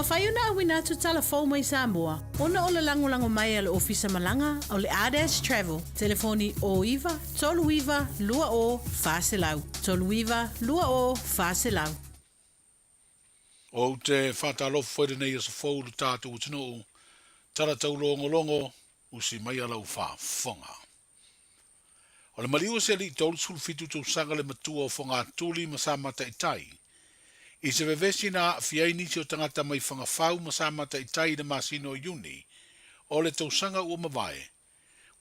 mafai ona auina atu tala fou mai Samoa ona o le lagolago mai a le Ofisa Malaga o le Ardèche Travel, telefoni 09 39 20 400, 39 20 400. Ou te faatalofa foi i lenei aso fou i lo tatou atunuu, tala taulogologo, usi maia lau faafofoga. O le maliu o se alii 37 tausaga le matua o Fogatuli ma Samata-i-Tai, i se vevesi na aafia ai nisi o tagata mai Fagafau ma Samata-i-Tai i le masina o Iuni o le tausaga ua mavae,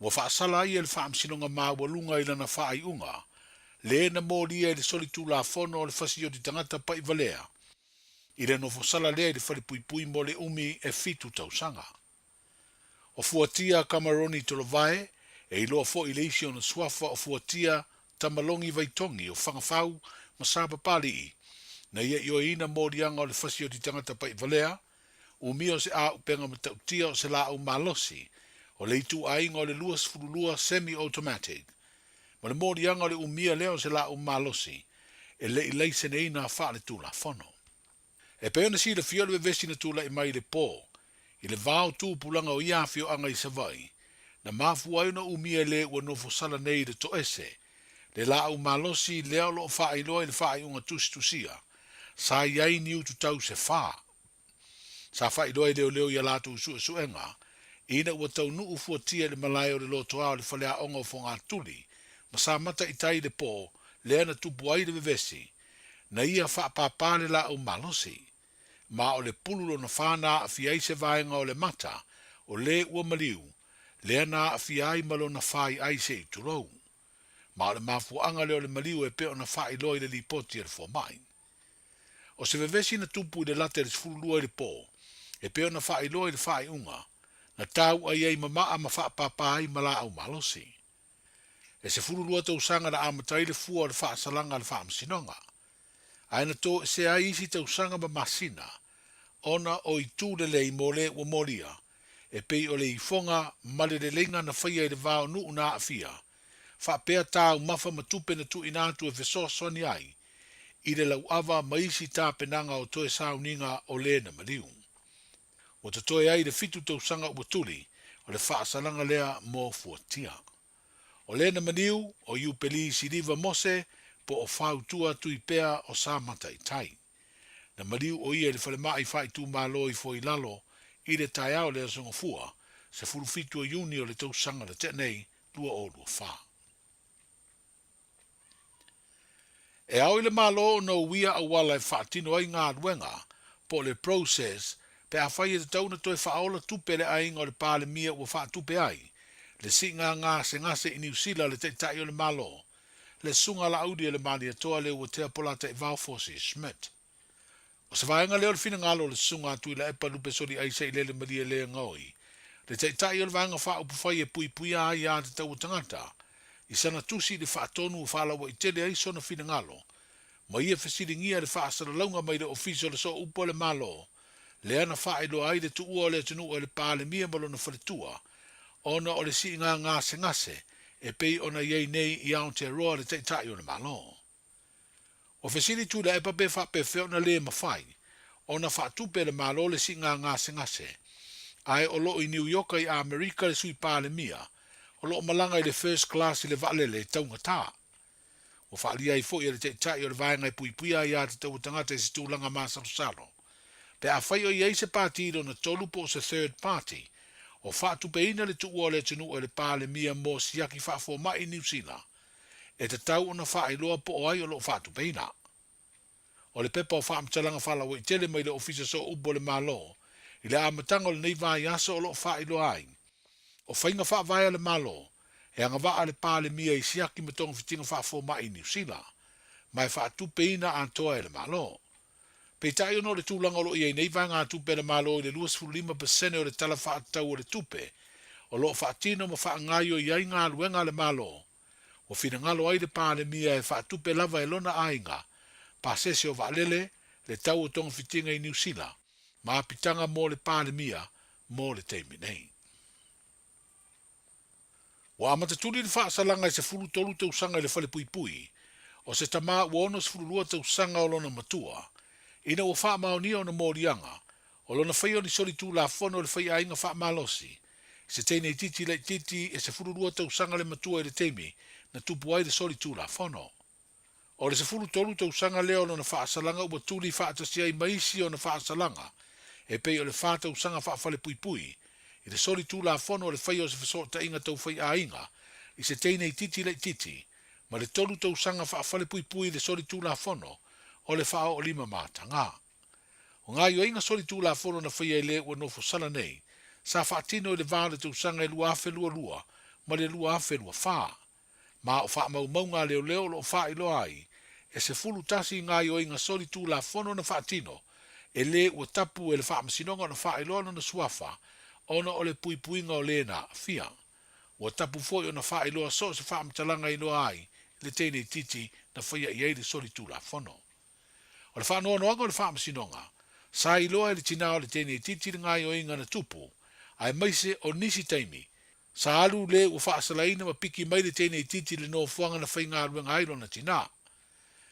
ua faasala ai e le Faamasinoga Maualuga i lana faaiuga le na molia i le solitulafono o le fasioti tagata pa'ivalea i le nofosala lea i le falepuipui mo le umi e fitu tausaga. O Fuatia Kamaroni Tolovae, e iloa foi i le isi ona suafa o Fuatia Tamalongi Vaitogi o Fagafau ma Sapapalii, na ia ioeina moliaga o le fasioti tagata pa'ivalea, umia o se āupega matautia o se lāʻau malosi o le ituaiga o le 22 semi-automatic, ma le moliaga o le umia lea o se lāʻau malosi e le i laiseneina faaletulafono. E pei ona silafia o le vevesi na tulai mai i le pō, i le va o tupulaga o ia afioaga i Savaii, na mafua ai ona umia e le ua nofo sala nei i le toese, le lāʻau malosi lea o lo o faailoa i le faaiuga tusitusia, sa i ai ni ututau se fā. Sa faailoa e leoleo i a latou suesuega, ina ua taunuu fuatia i le malae o le lotoa o le faleaoga o Fogatuli ma sa mata i tai i le pō lea na tupu ai le vevesi, na ia faapāpā le lāʻau malosi. Ma o le pulu lona fā na aafia ai se vaega o le mata o le ua maliu, lea na aafia ai ma lona fā i ai se i tulou. Ma o le mafuaaga lea o le maliu e pei ona faailoa i le lipoti a le fomai. O se vevesi na tupu i le lata i le 12 i le pō, e pei ona faailoa i le faaiuga, na tau'ai ai mamaa ma faapāpā ai ma lāʻau malosi. E 12 tausaga na amata ai le fua o le faasalaga a le Faamasinoga, ae na toesea ai isi tausaga ma masina ona o itu lelei mo le ua molia, e pei o le ifoga ma le leleiga na faia i le va o nuu na aafia, faapea taumafa ma tupe na tuuina atu e fesoasoani ai i le lauava ma isi tapenaga o toe sauniga o le na maliu. Ua totoe ai le fitu tausaga ua tuli o le faasalaga lea mo Fuatia. O le na maliu, o Iupeli Siliva Mose po o Fautua Tuipea o Samata i Tai. Na maliu o ia i le falemai faaitumalo i Foilalo i le taeao o le Aso Gafua, 17 o Iuni o le tausaga na tea nei, 2024. E ao i le Malo ona uia auala e faatino ai galuega, po o le process, pe afai e tatau ona toe faaola tupe le aiga o le Palemia ua faatupe ai le siiga gasegase i Niu Sila a le Taitai o le Malo, le Susuga Laauli e le Malietoa Leuatea Polataivao Fosi Schmidt. O se vaega lea o le finagalo o le Susuga a Tuilaepa Lupe Soliaisa i Lele Malie Le Gaoi, le Taitai o le Vaega Faaupufai e puipuia ai a tatau a tagata, i sana tusi i le faatonu ua faalauaitele ai sona finagalo, ma ia fesiligia le faasalalauga mai le Ofisa o le Sooupu a le Malo, lea na faailoa ai le tuua o le atunuu e le Palemia ma lona faletua, ona o le siiga gasegase e pei ona i ai nei i Aotearoa le Taitai o le Malo. Ua fesili Tuilaepa pe faapefea ona le mafai ona faatupe e le Malo le siiga gasegase, ae o lo o i Niu Ioka i Amerika le Sui Palemia o lo o malaga i le First Class i le vaalele taugata. Ua faaalia ai foi e le Taitai o le Vaega e Puipuia Aiatatau a Tagata i se tulaga masalosalo, pe afai o i ai se pati lona tolu po o se third party o faatupeina le tuua o le atunuu e le Palemia mo siaki faafomai i Niu Sila, e tatau ona faailoa po o ai o lo o faatupeina. O le pepa o faamatalaga faalauaitele mai le Ofisa Sooupu o le Malo i le amataga o lenei vaiaso o lo o faailoa ai, o faiga faavae a le Malo e agavaa le Palemia i siaki ma togafitiga faafomai i Niu Sila, ma e faatupeina atoa e le Malo. Peitai ona o le tulaga o lo o i ai nei vaegatupe a le Malo i le 25% o le Tala Faatatau o le Tupe o lo o faatino ma faagaoioi ai galuega a le Malo, ua finagalo ai le Palemia e faatupe lava e lona aiga pasese o vaalele, le tau o togafitiga i Niu Sila, ma apitaga mo le Palemia mo le taimi nei. Ua amata tuli le faasalaga i 13 tausaga i le falepuipui o se tama ua 62 tausaga o lona matua, ina ua faamaonia ona moliaga. O lona faia o ni solitulafono i le faiaiga faamalosi, i se teine itiiti laitiiti e 12 tausaga le matua i le taimi na tupu ai le solitulafono. O le 13 tausaga lea o lona faasalaga ua tuli faatasi ai ma isi ona faasalaga e pei o le fa tausaga faafalepuipui i le solitulafono o le faia o se fesootaiga tau faiaiga i se teine itiiti laitiiti ma le tolu tausaga faafalepuipui i le solitulafono o le faaoolima mataga. O gaoioiga solitulafono na faia e le ua nofo sala nei, sa faatino i le va o le tausaga e 2022 ma le 2024, ma o faamaumauga a leoleo o lo o faailoa ai e 11 gaoioiga solitulafono na faatino e le ua tapu e le Faamasinoga ona faailoa lona suafa ona o le puipuiga o le na aafia. Ua tapu foi ona faailoa so o se faamatalaga e iloa ai le teine itiiti na faia i ai le solitulafono. O le faanoanoaga o le Faamasinoga, sa iloa e le tinā o le teine itiiti le gaoioiga na tupu, aemaise o nisi taimi, sa alu le ua faasalaina ma piki mai le teine itiiti i le nofoaga na faigaluega ai lona tinā.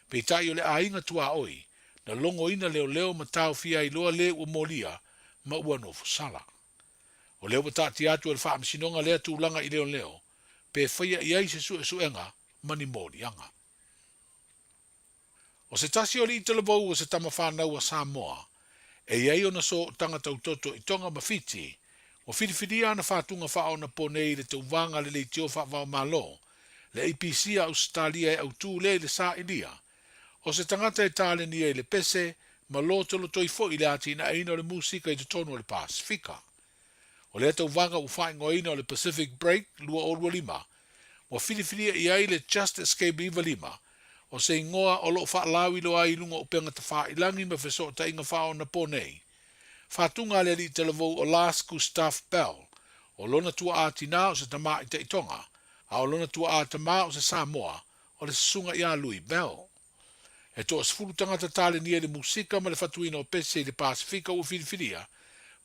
Peitai o le aiga tuaoi, na logoina leoleo ma taofia ai loa le ua molia ma ua nofosala. O lea ua taatia atu e le Faamasinoga lea tulaga i leoleo, pe faia i ai se suesuega ma ni moliaga. O se tasi o alii talavou o se tama fanau a Samoa, e i ai ona sootaga tautoto i Tonga ma Fiti, ua filifilia ana fatuga faaonaponei i le tauvaga a le leitio faavaomalo, le APC a Ausetalia e autū lea i le sailia, o se tagata e talenia i le pese ma lotolotoi foi i le atinaeina o le musika i totonu o le Pasefika. O lea tauvaga ua faaigoaina o le Pacific Break 2025, ua filifilia i ai le Just Escape 95, o se igoa o lo o faalauiloa ai i luga o upega tafailangi ma fesootaiga faaonapo nei. Faatuga a le alii talavou o Lars Gustaf Bell, o lona tuaa tinā o se tamaitai Tonga, a o lona tuaa tamā o se Samoa, o le susuga ia Louis Bell. E toasefulu tagata talenia i le musika ma le fatuina o pese i le Pasefika ua filifilia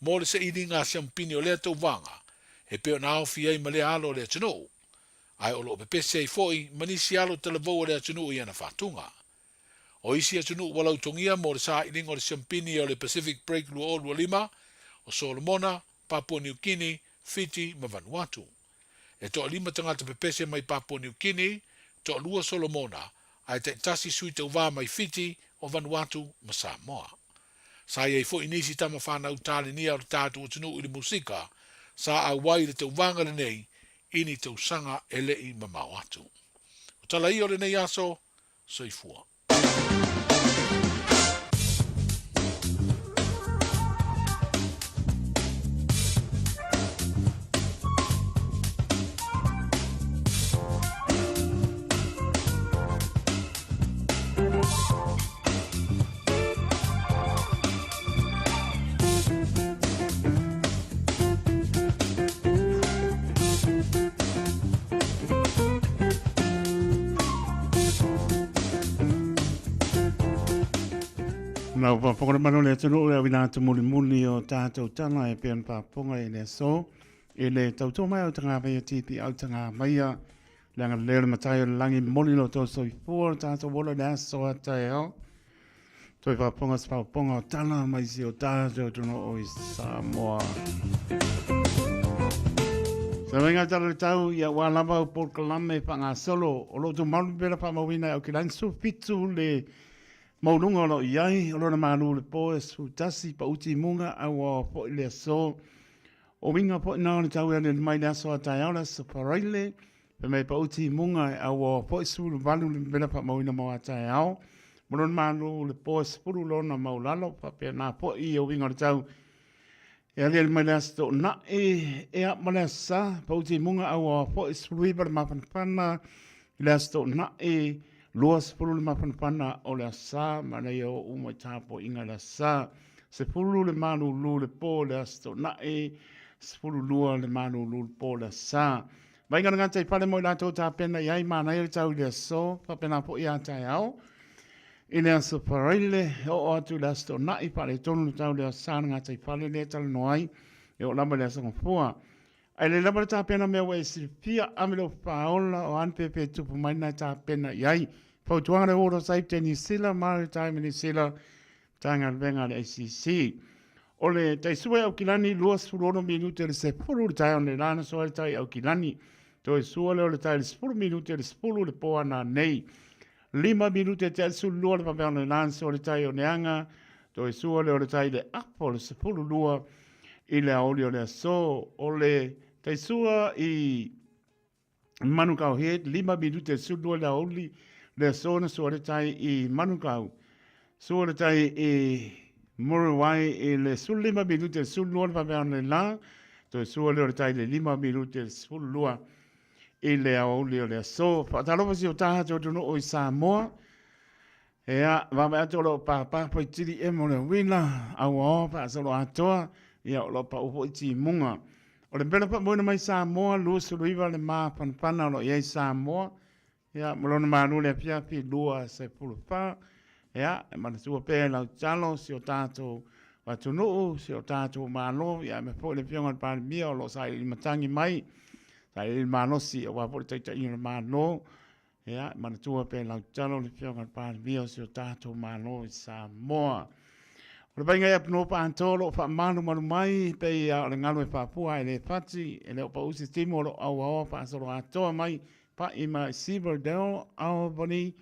mo le sailiga a siamupini o lea tauvaga e pei ona aofia ai ma lea alo o le atunuu, ae o lo o pepese ai foi ma nisi alo talavou o le atunuu i ana fatuga. O isi atunuu ua lautogia mo le sailiga o le siamupini o le Pacific Break 2025, o Solomona, Papua New Guinea, Fiti ma Vanuatu. E toalima tagata pepese mai Papua New Guinea, toalua Solomona, ae taitasi sui tauva mai Fiti, o Vanuatu ma Samoa. Sa i ai foi nisi tama fanau talenia o le tatou atunuu i le musika, sa auai i le tauvaga lenei i ni tausaga e le i mamao atu. O tala ia o lenei aso, soifua. Nau whaponga le manu le atunuu le awina atu mulimuli o tātou tala e pea whaponga i le aso i le tauto mai au tanga mai tipi au tanga maia le anga leo le matai o le langi moli lo tō soifua o tātou ola le aso a taeao. Toi whaponga se whaponga o tala mai si o tātou tuna o i Samoa. Sa mai ngā tala le tau ia wā lava o Paul Kalame whangasolo o lo tō malu pera whamawina o ki lan su fitu le maulunga o lo iai o lona malu le po e su tasi pa uti munga au o po i le aso o winga po i nā o le tau e ane mai le aso a taeao le aso paraile Fai mai pauti i muga e auaoa foi 18 le mela faamauina mo a taeao, mo lona malo le po e 10 lona maulalo, faapena foi i uiga o le tau e aliali mai le aso toonai e a ma le aso sa, pauti i muga auaoa foi 19 le mafanafana i le aso toonai, 20 le mafanafana o le aso sa, manaia o uma i tapuaiga i le aso sa, 10 le malulu le po i le aso toonai, 12 le malulu le po i le aso sa. Mai ngana ngata i pale mo i latou tapena i ai manaia le tau i le aso, faapena foi ia taeao. I le aso Paraile, e oo atu i le aso Toonai, faaletonu le tau i le aso Sa le gata i fale lea e talanoa ai, e oo lava i le aso Gafua. Ae le lava le tapena mea ua e silafia, ame le paola o a ni pepe e tupu mai na e tapena i ai. Fautuaga le Water Safety New Zealand, Maritime New Zealand, Matagaluega a le ACC. O le taisua i Aukilani, 26 minute i le 10 i le taeao nei la na sua ai le tai i Aukilani. Toe sua lea o le tai i le 10 minute i le 10 i le po ana nei. 5 minute tea i le 12 le vaveao nei la na sua ai le tai i Oneaga. Toe sua lea o le tai i le apo o le 12 i le aoauli o le aso. O le taisua i Manukau Head, 5 minute i le 12 i le aoauli le aso na sua le tai i Manukau. Sua le tai i Muriwai i le 15 minute i le 12 le vaveao nei la. Toe sua lea o le tai i le 5 minute i le 12 i le aoauli o le aso. Faatalofa si o tatou atunuu i Samoa. Ea, vaavaai atu o lo o pāpā faitili emo le uila, auaoa faasoloatoa, ia o lo o pau foi timuga. O le mea faamoeina mai Samoa, 29 le mafanafana o lo o i ai Samoa, ia, ma lona malu le afiafi 24. Ia, e manatua pea i lau tatalo si o tatou atunuu, si o tatou Malo, ia, aemaise foi le Afioga i le Palemia o lo o sailiili matagi mai, sailiili malosi aua foi le taitaiga o le Malo. Ia, manatua pea i lau tatalo le Afioga i le Palemia o si o tatou Malo i Samoa. O le vaiga i Apunopa atoa o lo o faamalumalu mai, pei lava o le galu e faapua ae le fati, e le o pau se timu o lo o auaoa faasoloatoa mai pai ma Silverdale, Albany.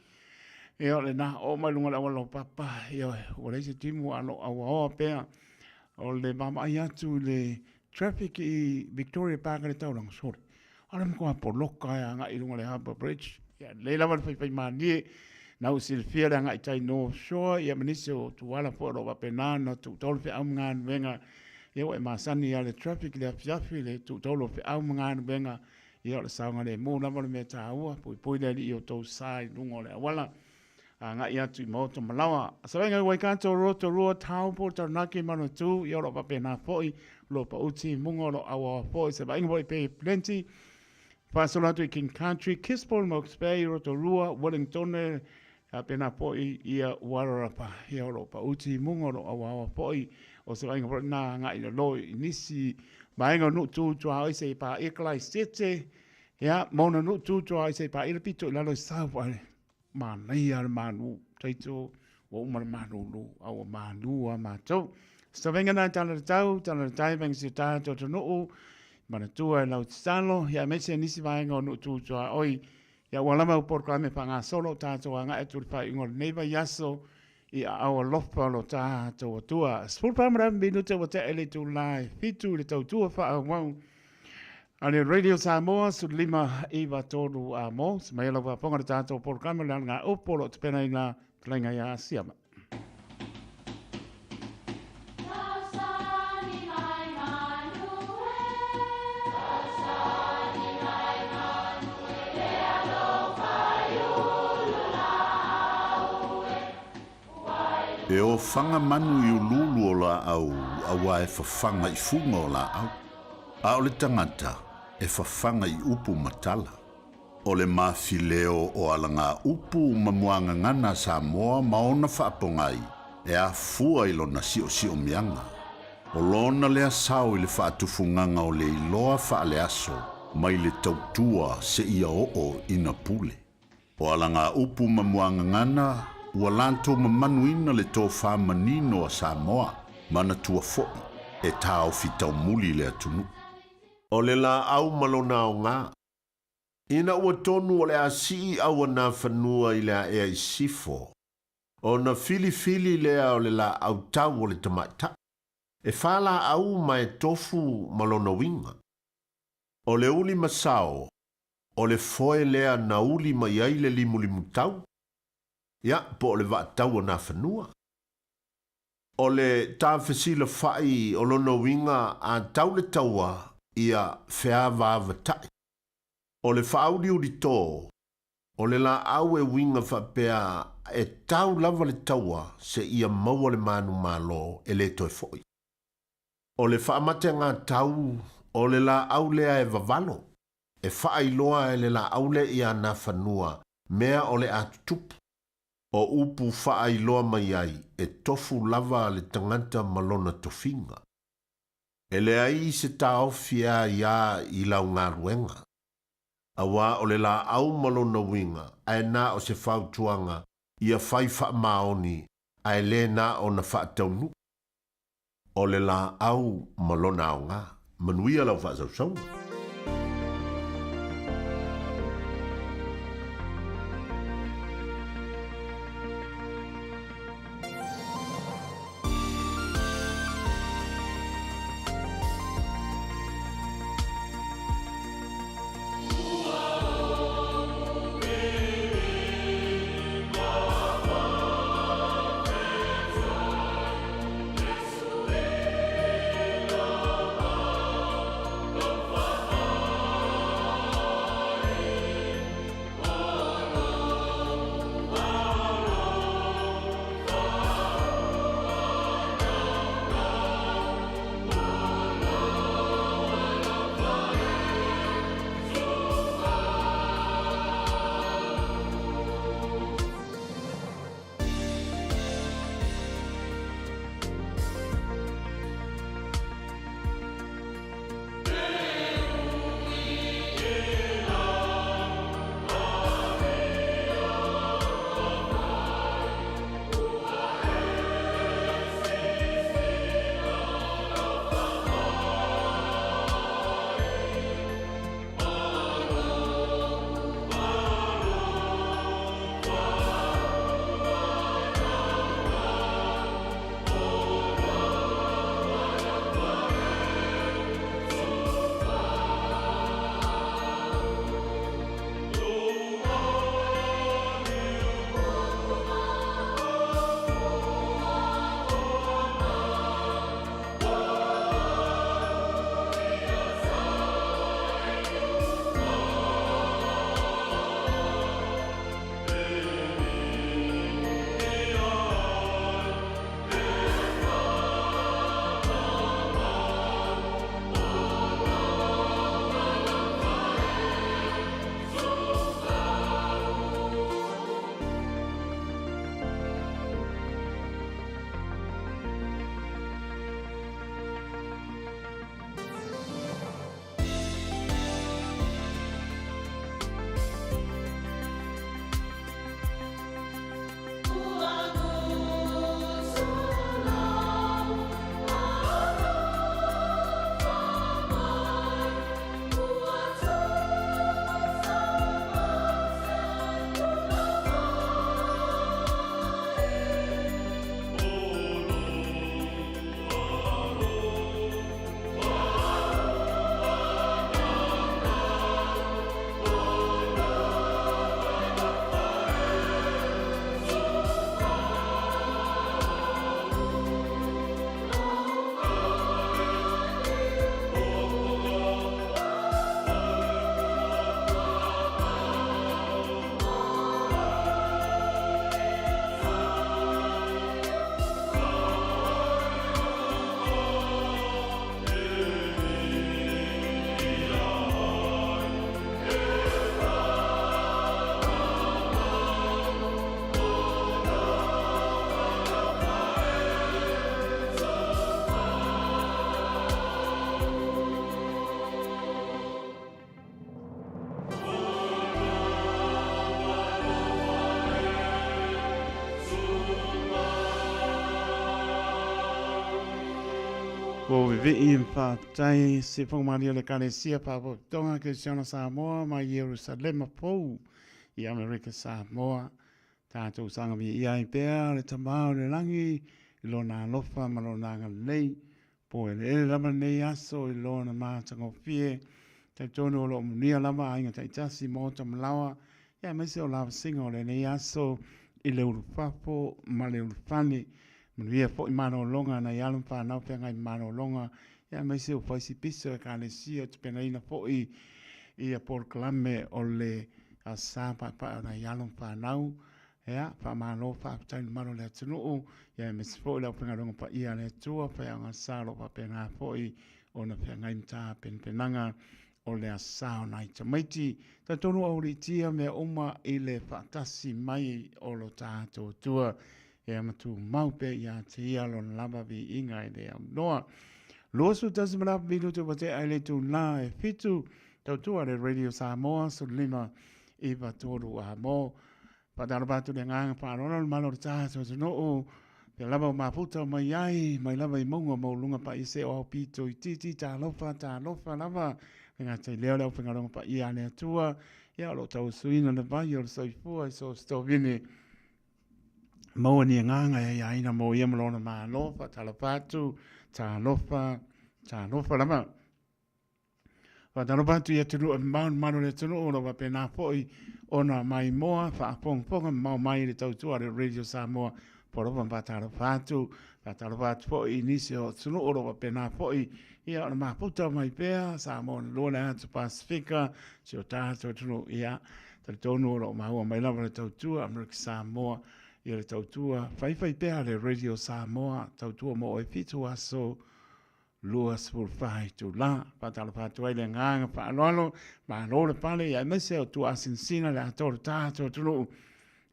Ia, o lena, oo mai luga o le auala laupapa, ia, ua leai se timu a o lo o auaoa pea. O le vaavaai atu i le traffic i Victoria Park i le taulaga, sole, A o le matua poloka e agai i luga o le Harbour Bridge. Ia, lelei lava le faifaimalie, na ua silafia le agai tai North Shore, ia ma nisi o tuala foi o lo o faapena ona tuutaulu feau ma galuega. Ia ua e masani lava i le traffic i le afiafi, le tuutaulu o feau ma galuega. Ia o le saogalemu lava o le mea taua, puipui le alii o tou sa i luga o le auala agai atu i Maota ma Laoa. Savaiga i Waikato, Rotorua, Taupo, Taranaki, Manawatu, ia o lo o faapena foi, o lo o pau timuga, o lo o auaoa foi, Savaiga foi i Bay of Plenty, faasolo atu i King Country, Gisborne, Hawke's Bay, Rotorua, Wellington, faapena foi ia Wairarapa, ia o lo o pau timuga, o lo o auaoa foi, o Savaiga foi lena agai i lalo i nisi vaega o nuu tu tuaoi seia paia Kalaisete, ia, ma ona nuu tu tuaoi seia paia le pito i lalo i South Island. Manaia le malu, taito ua uma le malulu, a ua malu a matou. Savega na tala le tau, tala le tai, venga si tatou atunuu, manatua e lau tatalo, ia aemaise nisi vaega o nuu tu tuaoi, ia ua lava au polokalame faagasolo o tatou agai atu i le faaiuga o lenei vaiaso, i aao alofa o lo tatou Atua. 14 minute ua tea i le itula e 7 i le tautua faaauau a le Radio Samoa 15 9 3 a mo. Se mai lau faafofoga le tatou polokalame o le alagaupu o lo o tapenaina Fetalaiga ia Siama. E ofaga manu i uluulu o laau auā e fafaga i fuga o laau, a o le tagata e fafaga i upu ma tala. O le mafileo o alagaupu ma muagagana a Samoa ma ona faapogai e afua i lona siosiomiaga. O lona lea sao i le faatufugaga o le iloa faaleaso mai le tautua seia oo ina pule. O alagaupu ma muagagana ua latou mamanuina le tofa manino a Samoa, manatua foi e taofi taumuli le atunuu. O le laau ma lona aoga. Ina ua tonu o le a sii auanafanua i le aea i Sifo, ona filifili lea o le laau tau o le tamaitai. E fa laau ma e tofu ma lona uiga. O le uli masao, o le foe lea na uli mai ai le limulimutau, ia, po o le vaatau o Nafanua. O le tafesilafa'i o lona uiga a tau le taua, ia feavaavatai. O le faauliulito, o le laau e uiga faapea e tau lava le taua seia maua le manumalo e le toe fo'i. O le faamategatau, o le laau lea e vavalo, e faailoa e le laau lea ia Nafanua mea o le a tutupu. O upu faailoa mai ai, e tofu lava le tagata ma lona tofiga. E leai se taofi a ia i lau galuega, auā o le laau ma lona uiga, ae na o se fautuaga ia fai faamaoni ae le na ona faataunuu. O le laau ma lona aoga. Manuia lau faasausauga. Ua vevii ma faafetai se Fofoga o le Ekalesia Faalapotopotoga Kerisiano Samoa mai Ierusalema fou i Amerika Samoa. Tatou saga viia ai pea le Tama o le Lagi i Lona alofa ma Lona agalelei. Po eleele lava lenei aso i Lona matagofie. Talitonu o lo o manuia lava aiga taitasi, maota ma laoa, ia aemaise o lavasiga o lenei aso i le ulufafo ma le ulufale. Manuia foi malologa a nai alo ma fanau feagai ma malologa, ia aemaise o faisipiso o Ekalesia o tapenaina foi ia polokalame o le sa paepae o nai alo ma fanau. Ia, faamalo faafetai i le mamalu o le atunuu, ia aemaise foi le aufaigaluega paia a le Atua, faiaoga sa o lo o faapena foi ona feagai ma tapenapenaga o le asa o nai tamaiti. Talitonu auliitia mea uma i le faatasi mai o lo tatou Atua, e ma tumau pea ia te ia lona lava viiga e le aunoa. 21 ma le afa minuti ua tea i le itula e fitu, tautua le Radio Samoa, 15 9 3 a mo. Faatalofa atu le agaga faaaloalo le malo o le tatou atunuu. Pea lava o mafuta mai ai, mai lava i mauga maualuga paia se o ao pito itiiti, talofa, talofa lava, le gata i lea o le aufaigaluega paia a le Atua, ia o lo o tauasuina le vai o le soifua i so o se tovine. Maua ni agaga e aiaina mo ia ma lona Malo, faatalofa atu, talofa, talofa lava. Faatalofa atu i atunuu e mamao i le mamalu o le atunuu o lo o faapena foi ona maimoa faafogafoga mamao mai i le tautua a le Radio Samoa. Polofa ma faatalofa atu, faatalofa atu foi i nisi o atunuu o lo o faapena foi ia ona mafuta mai pea Samoa na lua le atu Pasifika, si o tatou atunuu, ia talitonu o lo o maua mai lava le tautua Amerika Samoa, ia le tautua faifai pea le Radio Samoa, tautua mo oe 7 aso 24 itula. Faatalofa atu ai le agaga faaaloalo, malo le pale, ia aemaise o tuaasinasina le atoa o le tatou atunuu,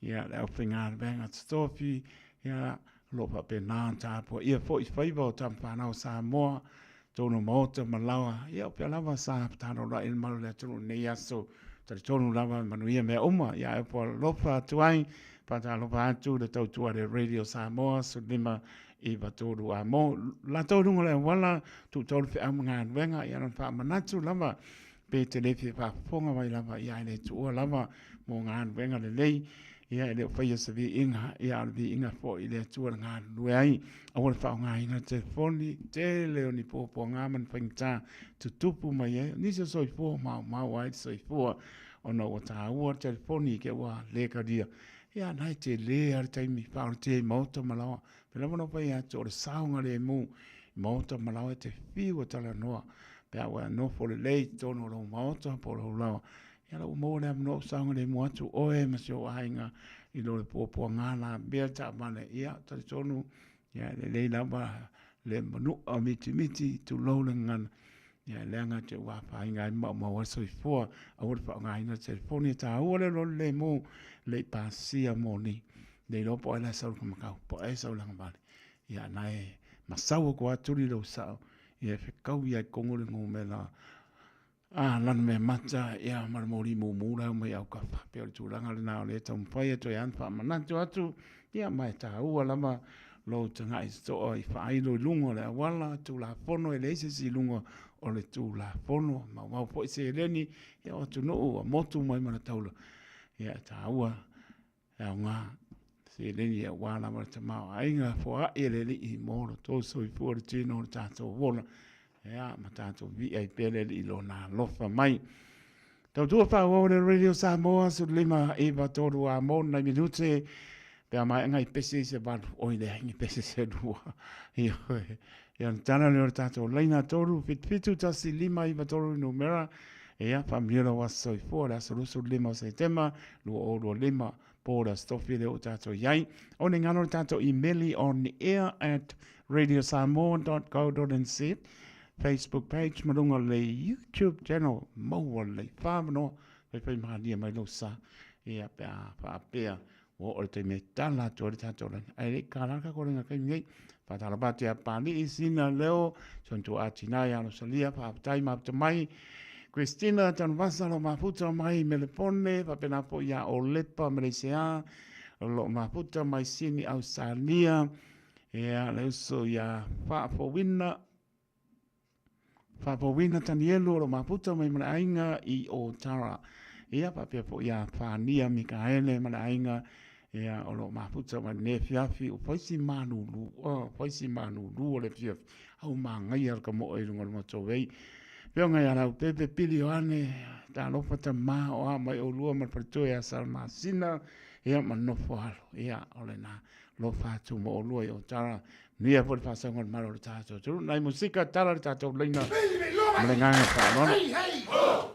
ia le aufaigaluega totofi, ia o lo o faapena ona tapuaia foi faiva o tama fanau o Samoa, totonu o maota ma laoa, ia o pea lava sa fetaloloai le mamalu o le atunuu i lenei aso. Talitonu lava e manuia mea uma, ia ae upu alofa atu ai, faatalofa atu le tautua a le Radio Samoa, 15 93 a mo latou i luga o le auala, tuutau le feau ma galuega, ia ona faamanatu lava pe te le fia faafofoga mai lava, ia e le tuua lava mo galuega lelei, ia e le o faia se viiga, ia a o le viiga foi i le Atua le galulue ai. Aua le faaaogaina le telefoni, tele o ni puapuaga ma ni faigata tutupu mai ai, o nisi o soifua ua maumau ai le soifua ona ua taua le telefoni ke ua le kalia. Ia na e tele lava le taimi faaolatia i maota ma laoa. Pe lava ona fai atu o le saogalemu i maota ma laoa e te fiu e talanoa pe a ua e nofo lelei i totonu o lou maota po o lou laoa. Ia la ua maua le avanoa ua saogalemu atu oe ma si ou aiga i lo le puapuaga lavea taavale. Ia talitonu ia e lelei lava le manua mitimiti tulou le gagana. Ia leaga te ua afaina ai ma maumau ai le soifua, aua le faaaogaina le telefoni e taua le loli lemu le i pasia moni. Le iloa po o ai la e sau i le kamakau, po o ai e sau i le agavale. Ia na e masau atu lava tuli lou sao, ia e fekau ia i kogu le numera a lana mea mata, ia ma le moli mumu la e omai autafa. Pei o le tulaga lena o lea e taumafai atu ai lava ona faamanatu atu, ia ma e taua lava lou tagai totoa i faailo i luga o le auala, Tulafono, e leai se isi i luga o le Tulafono, maumau foi seleni, ia o atunuu ua motu mai ma le taula, ia e taua, e aoga seleni aua lava le tamaoaiga foai e le Alii mo lo tou soifua le tino o le tatou ola, ia ma tatou vivii ai pea le Alii i lona alofa mai. Tautua faaauau le Radio Samoa 15 9 3 a mo nai minute pe a maea ngai pese i se valu oi leai ni pese se lua. Ioe. Ia ona tala lea o le tatou laina 3 7 7 1 5 9 3 numera. Ia faamanuia lou aso soifua le aso 25 o Setema 2025 po le aso tofi lea ua tatou i ai. O le galo le tatou imeli on air at radiosamoa.co.nz Facebook page ma luga o le YouTube channel maua lelei whāmanoa whaiwhai mahalia mai lou sa ia pe a whaapea ua oo le taimi e tala atu ai le tatou lagi ae le i kala le tatou lagi taimi nei whātalofa atu ia Pāli'i Sina Leo Sontu Ātina ia Rosalia whaapatai maputa mai Christina Tanuvasa lo mafuta mai Melepone whapena po ia Olepa Malaysia lo mafuta mai Sini Australia ia le uso ia Faafouina Faafouina Tanielu o lo mafuta mai ma le aiga i Otara. Ia, faapea foi ia Fania Mikaele ma le aiga, ia, o lo mafuta mai lenei afiafi, ua fai si malulu, oh, fai si malulu o le afiafi, au magaia le kamoe i luga o le motorway. Feoga ia Laupepe, Pili Ioane, talofa tama o a mai oulua ma le faletua ia Salmasina, ia ma nofo alo, ia, o lena lofa atu mo oulua i Otara. Manuia foi le faasauga o le Malo o le tatou atunuu. Nai musika, tala le tatou laina ma le agaga faaaloalo.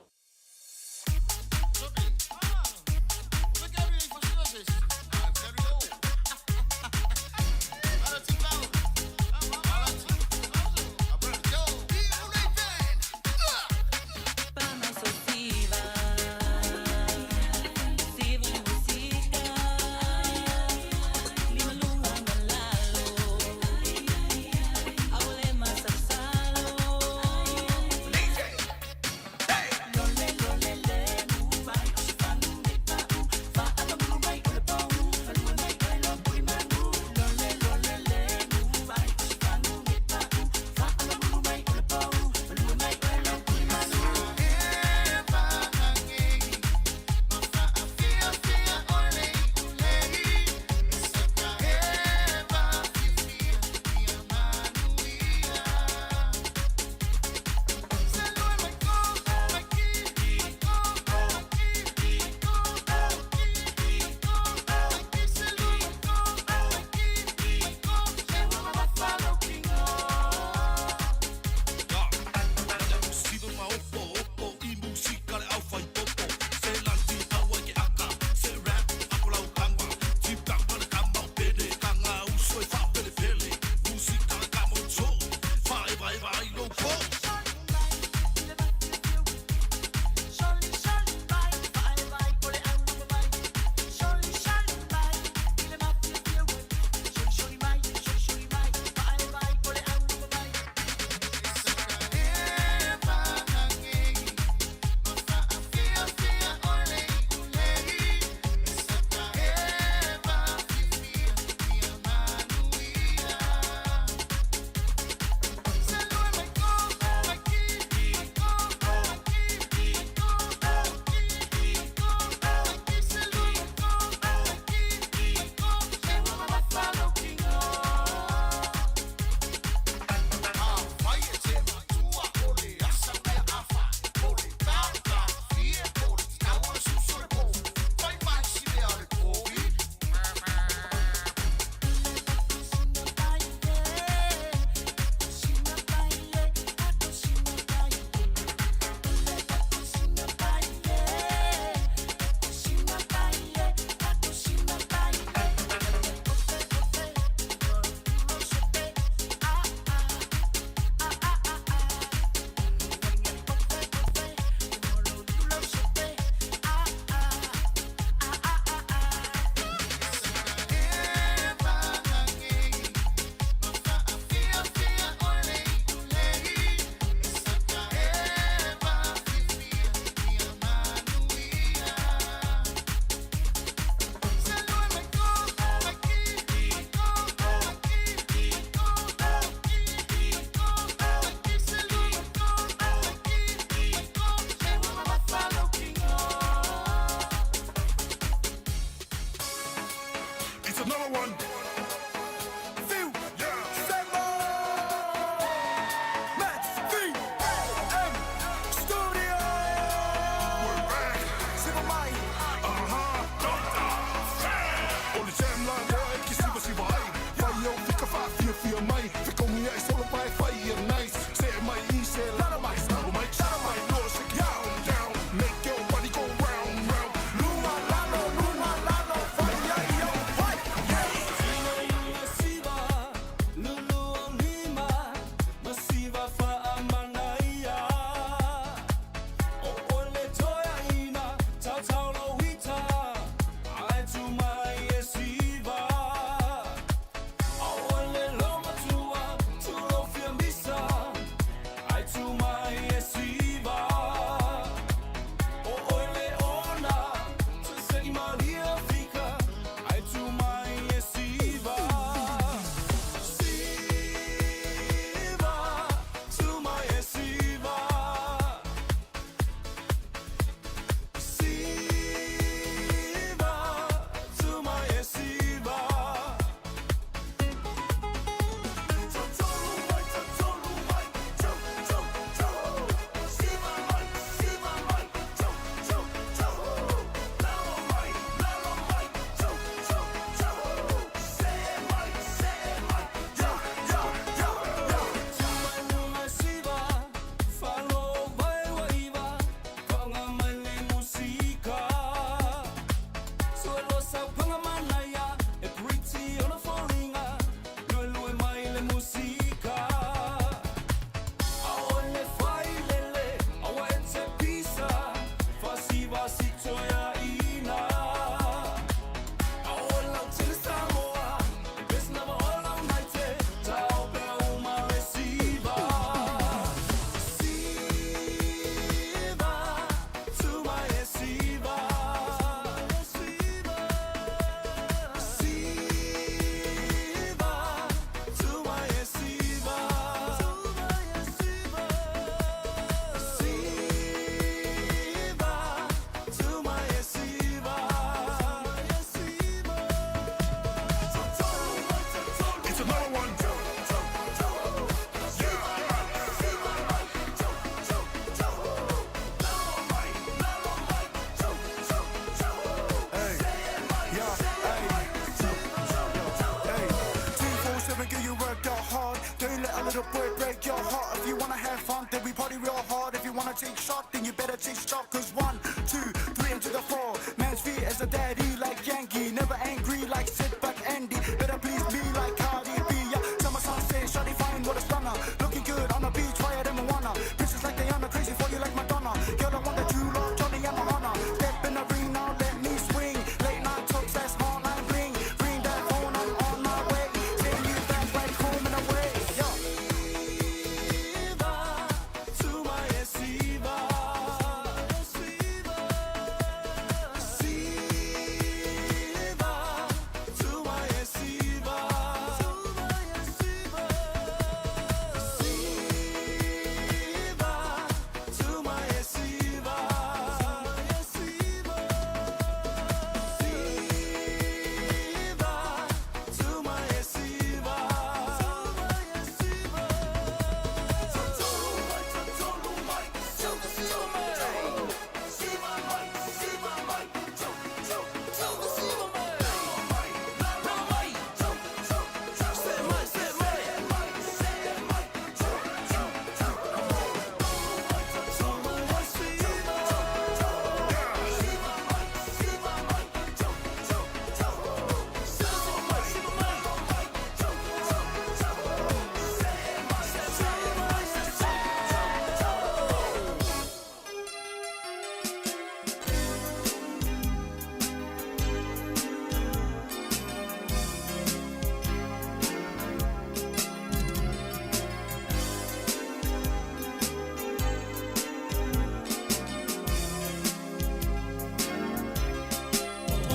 Living girl, you worked out hard. Don't let a little boy break your heart. If you wanna have fun, then we party real hard. If you wanna take shot, then you better take shot. Cause one, two, three, and to the four. Man's feet as a daddy like Yankee. Never angry like Sid but Andy. Better please me like Cardi B. Yeah, summer sunset, shawty fine, what a stunner. Looking good on the beach, fire them wanna. Princess like Diana, crazy for you like Madonna. Girl, I want that you love, Johnny, I'm a honor. Step in the ring now, let me swing. Late night talks, that's hotline bling. Ring that phone, I'm on my way. Send you back like home and away. Yeah.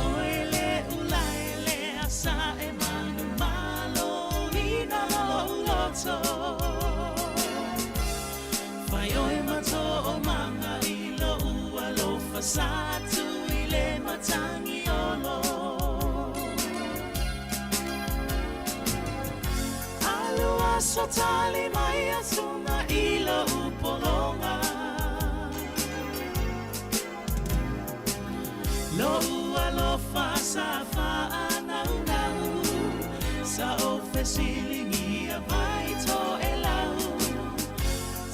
Oe le ulae lea sa e manumalo ina lou loto. Fai oe ma toomaga i lou alofa sa tu i le matagi olo. Alu aso tali mai atuga i lou pologa. Lou alofa sa faanaunau, sa ou fesiligia vai toelau.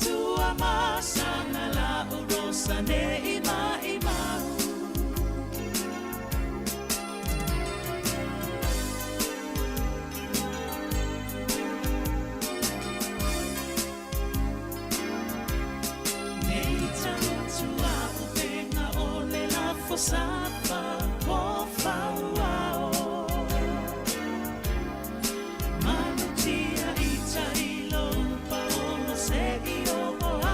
Tua masaga lau rosa nei maimau. Nei tautua upenga o le lafo sa fa po fauao. Malutia i tai lou paolo se i o a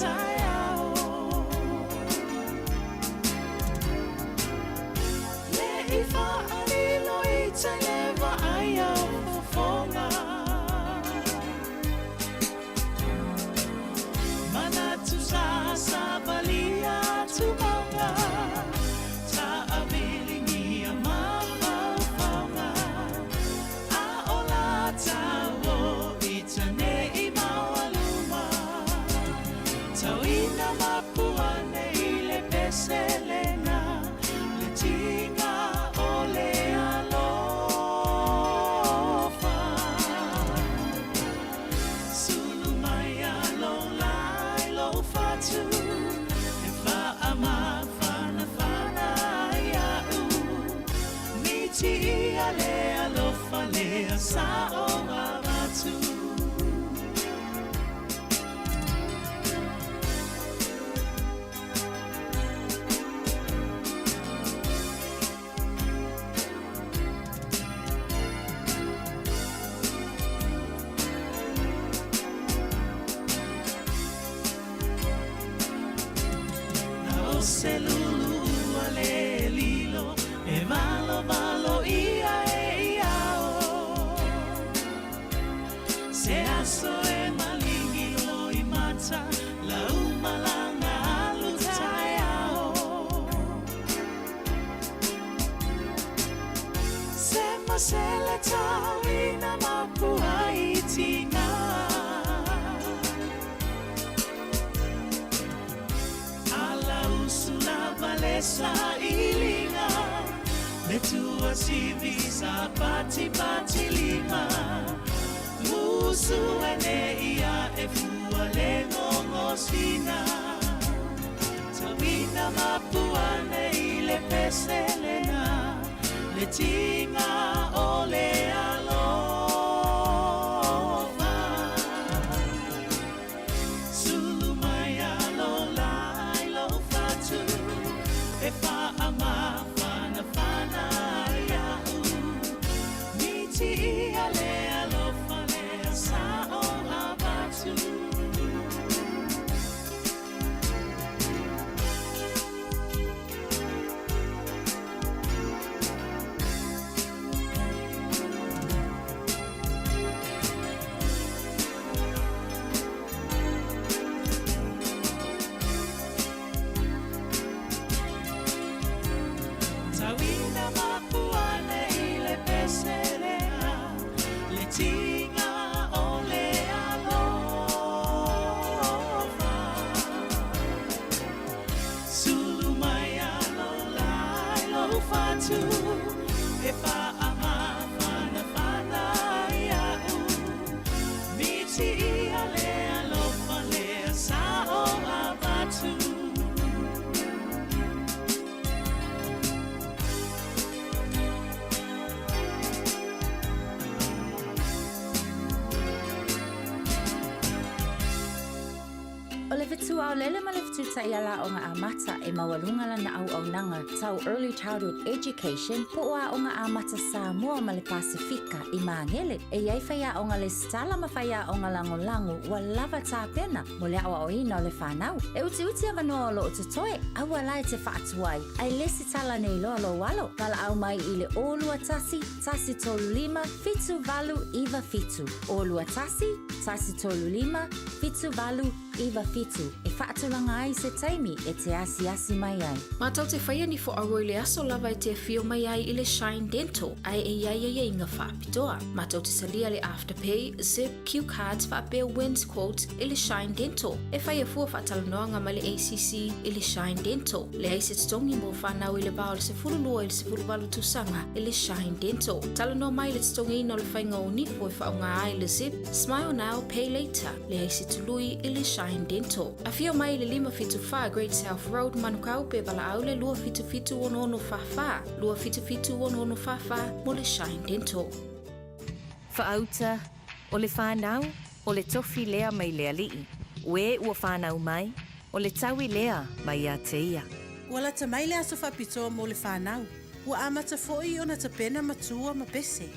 taeao. Le i faalilo i tai le vaai au fofoga. Manatu sa savalia tumauga, taaviligia mafaufauga. A o la tauo i tane i maualuma, tauina mapua nei le peselena, le tiga o le alofa. Sulu mai a lou lai lou fatu, e faamafanafana ai a'u. Mitia le alofa lea sa o avatu. Na o se lulu ua le lilo, e valovalo ia e ia o. Se aso e maligi lo i mata, la umalanga alu taeao. Se masele tau ina mapua i tina. Ala usu lava le sailiga, le tua sivi sa patipati lima. Usu ane ia e fua le gogosina Tauina mapuane i le pese lena Le tiga o le alofa Sulu mai alo lai lou fatu E faamafanafana ai iaʻu Miti ia le alofa lea sa o avatu. Tauina mapuane i le pese lea, le tiga o le alofa. Sulu mai alo lai lou fatu, e faamafanafana iaʻu. Miti ia le alofa lea sa o avatu. O le fetuaolele ma le fetutaiala Aoga Amata e maualuga lana auaunaga tau Early Childhood Education po o Aoga Amata Samoa ma le Pasefika i Magele. E i ai faiaoga lesitala ma faiaoga lagolago ua lava tapena mo le aoaoina o le fanau. E utiuti avanoa o lo o totoe, aua la e te faatuai, ae lesitala nei loa lou alo. Valaau mai i le 021 135 7897, 021 135 7897 e faatulaga ai se taimi e te asiasi mai ai. Matou te whaia ni fo aua i le aso lava e te awhio mai ai i le Shine Dental ae e iai aiaiga faapitoa. Matou te talia le Afterpay, Zip, Cue Cards faapea Wins Quotes i le Shine Dental. E whaia fua faatalanoaga ma le ACC i le Shine Dental. Leai se totogi mo whanau i le va o le 12 i le 18 tausaga i le Shine Dental. Talanoa mai i le totogiina o le faiga o nifo e faaaoga ai le Zip, Smile Now, Pay Later. Leai se tului i le Shine Dental. Afio mai i le 574 Great South Road, Manukau, pe valaau le 277 6644, 277 6644 mo le Shine Dental. Faauta, O le fanau, o le tofi lea mai le Alii, o e ua fanau mai, o le taui lea mai ia te ia. Ua lata mai le aso faapitoa mo le fanau. Ua amata foi ona tapena matua ma pese.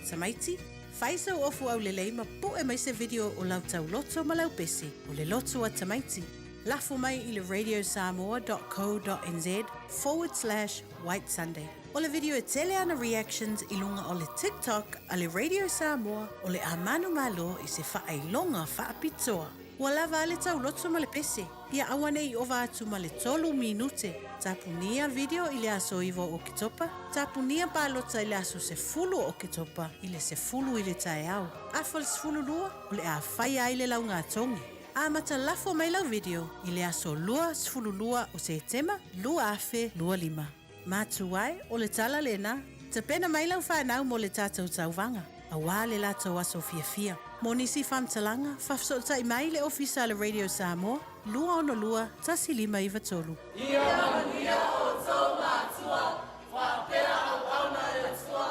Tamaiti, Fai sau ofu aulelei ma pu'e mai se video o lau tauloto ma lau pese, o le loto a tamaiti. Lafo mai i le radiosamoa dot co dot nz forward slash white sunday. O le video e tele ana reactions i luga o le TikTok a le Radio Samoa o le a manumalo i se faailoga faapitoa. Ua lava a le tauloto ma le pese, ia auane'i ova atu ma le tolu minute. Tapunia video i le aso 9 o Oketopa, tapunia palota i le aso 10 o Oketopa i le 10 i le taeao. Afa le 12, o le a faia ai le laugatogi. Amata lafo mai lau video i le aso 22 o Setema 2025. Matua e, o le tala lena. Tapena mai lau fanau mo le tatou tauvaga, auā le latou aso fiafia. Mo nisi faamatalaga, faafesootai mai i le Ofisa a le Radio Samoa, 262 1593. Ia manuia outou matua, faapea auauna a le Atua,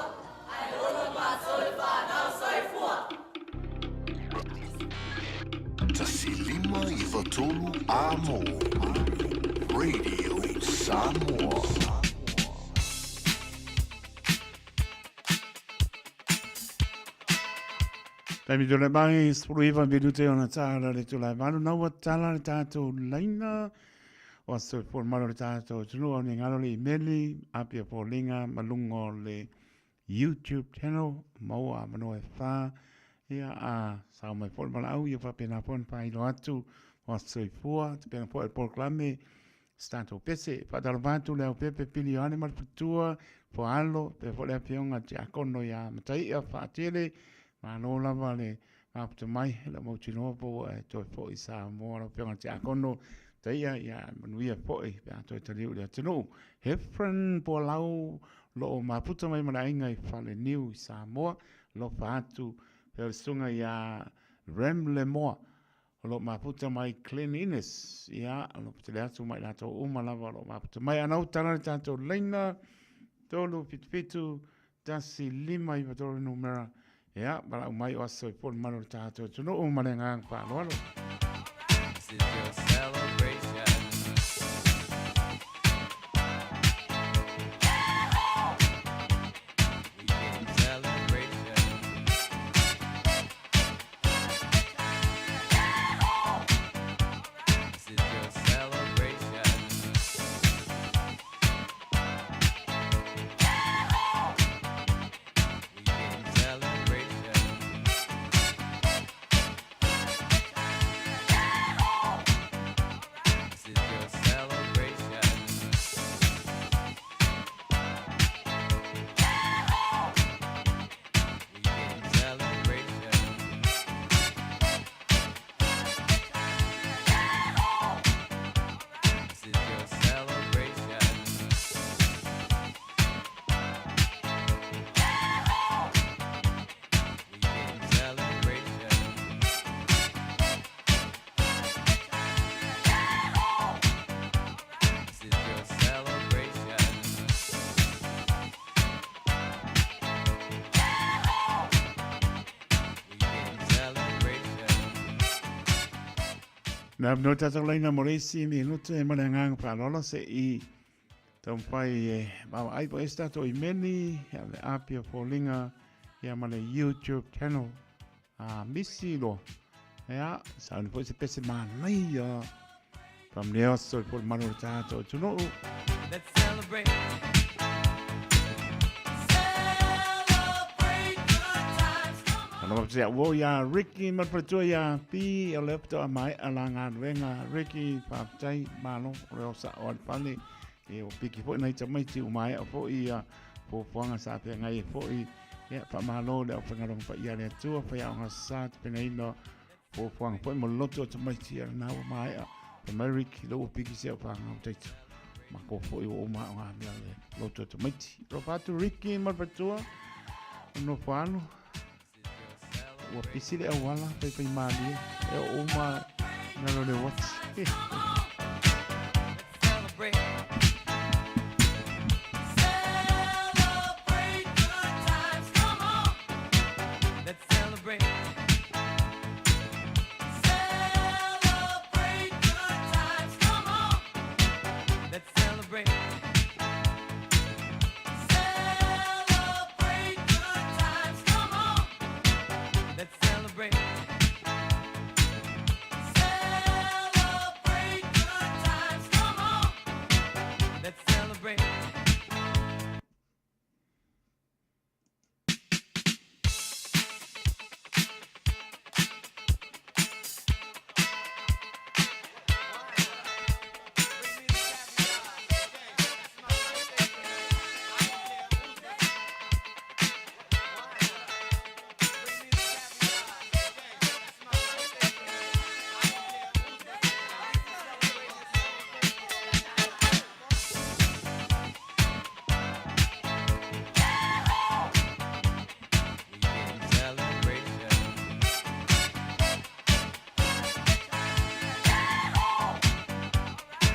ae ola matou le fanau. Soifua! 1593 AM Radio Samoa. Taimi tole mai, 19 minute ona tāra le tula e malu. Nau ua tala le tātou laina. O aso e pō le malu le tātou tunu au ni ngalo le imeli, apia pō linga, malungo le YouTube channel, maua a manoa e whā. Ia a sao mai pō le malaau, ia whapena pō na whailo atu. O aso i pua, te pena pō e pō klame. Stato pese, whaatalova atu le au pepe pili ane ma le fatua, foalo, pe fo le afioga tiakono ia Mataia Faatele, malo lava le mafuta mai, le mautinoa po ua e toe foi i Samoa lau afioga tiakono Mataia, ia manuia foi pe a toe taliu i le atunuu. Heffron Pualau loo mafuta mai ma le aiga i Faleniu i Samoa, alofa atu pe o le susuga ia Rem Lemoa, o lo o mafuta mai Glen Innes, ia, o lo o tele atu ma i latou uma lava o lo o mafuta mai. Ana utala le tatou laina, 3 7 7 1 5 9 3 numera, ia, valaau mai o aso i po le malu o le tatou atunuu ma le agaga faaaloalo. This is your celebration. We can celebration. This is your celebration. We can celebration. This is your celebration. We can celebration. This is your celebration. We can celebration. This is your celebration. We can celebration. Na no tatou laina mo le isi minute ma le agaga faaaloalo se i taumafai e vaavaai po ese tatou imeli ia le api o foliga ia ma le YouTube channel a misi loa ia sauni foi se pese manaia faamanuia aso i po le malu o le tatou atunuu. Let's celebrate. Celebrate good times. Come on. Alofa atu ia uo ia Ricky ma le faletua ia Pi o lea faatoa maea la galuega. Ricky, faafetai, malo o le osa'o a le fale. E ua piki foi nai tamaiti ua maea foi ia fuafuaga sa feagai ai foi. Ia, faamalo i le aufaigaluega paia a le Atua, faiaoga sa tapenaina o fuafuaga foi mo le loto o tamaiti, ia lena ua maea. Fai mai Ricky, lea ua piki si au fanau taito. Makou foi ua uma aoga mea le loto o tamaiti. Alofa atu Ricky ma le faletua, o nofo alo. Ua pisi le auala, faifai malie, e oo uma i lalo o le uati. Let's celebrate. Celebrate good times. Come on. Let's celebrate. Celebrate good times. Come on. Let's celebrate. Celebrate good times. Come on. Let's celebrate. Celebrate good times. Come on. Let's celebrate. We can celebration.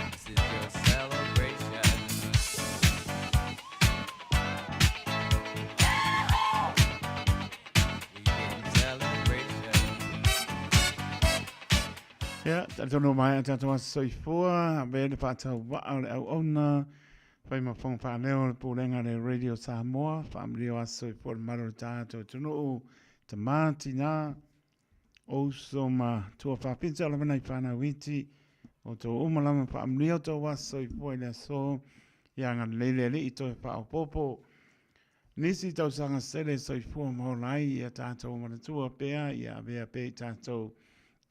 This is your celebration. We can celebration. Ia, talitonu mai a tatou aso soifua, avea le faatauvaa o le auauna, fai ma fofoga faaleo o le Pulega a le Radio Samoa, faamanuia o aso soifua le mamalu o le tatou atunuu, tama, tina, o uso ma tua faapito lava nai fanau iti, o tou uma lava faamanuia o tou aso soifua i le aso, ia agalelei le Alii toe faaopoopo nisi tausaga sele soifua ma ola ai ia tatou manatua pea ia avea pea i tatou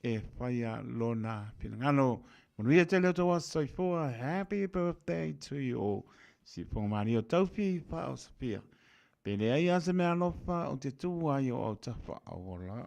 e faia lona finagalo. Manuia tele o tou aso soifua. Happy birthday to you all. Siufofoga malie o Taufi Faaosofia. Pe leai lava se mea alofa ou te tu ai o autafa auola.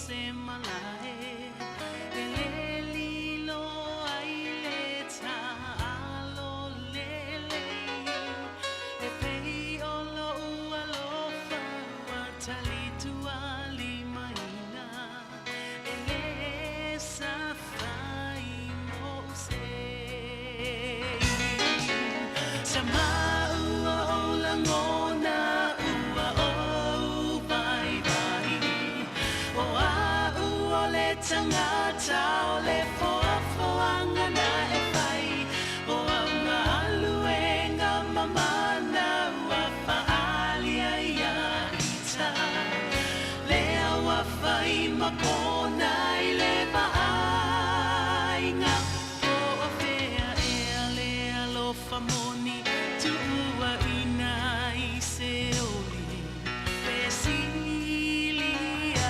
se malae E le lilo ai le taalo lelei E pei o lo'u alofa ua talitualimaina E le safai mo'u sei Sa maua ou lagona ua ou vaivai O a'u o le tagata o le foafoaga na e fai O au galuega mamana ua faaalia ia ita Lea ua fai ma pona i le vaaiga Po o fea ea le alofa moni Tuuaina i se oli Fesili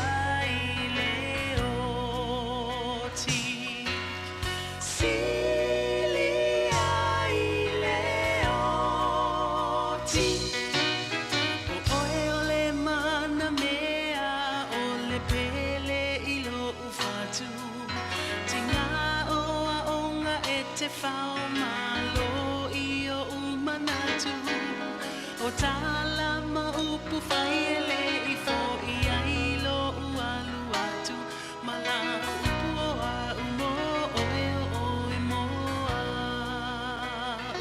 ai le oti Sili ai le oti O oe o le manamea o le pele i lo'u fatu Tiga o aoga e te fao malo i o'u manatu O tala ma upu fai e le i fo'i ai lo'u alu atu Ma la upu o a'u mo oe o oe mo a'u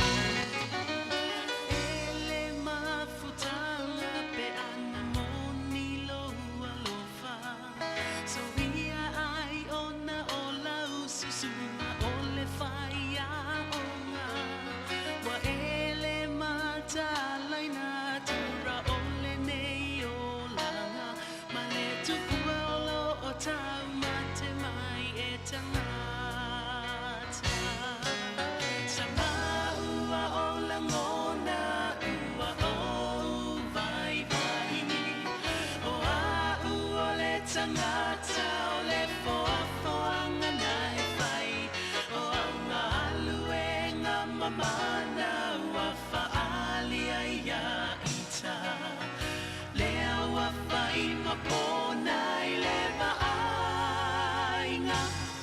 E le mafutaga pe ana moni lou alofa Soia ai ona o lau susuga o le faiaoga Ua e le matalaina tura o lenei olaga Ma le tupua o loo taumate mai e tagata Sa maua o lagona ua ou vaivai O a'u o le tagata o le foafoaga na e fai O au galuega mamana ua faaalia ia ita Lea ua fai ma pona i le vaaiga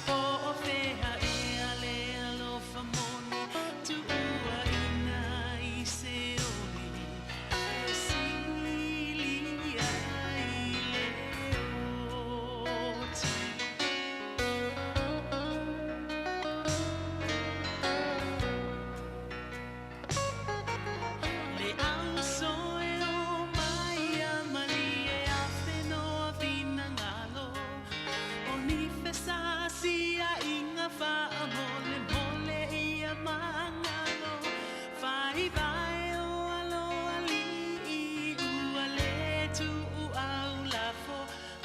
Po o fea ea le alofa moni Tuuaina i se oli Fesili ai le oti. Le auso e o mai a malie a whenua finangalo O ni fesasiaiga faamolemole ia magalo Faivae o aloalii ua le tuuau lafo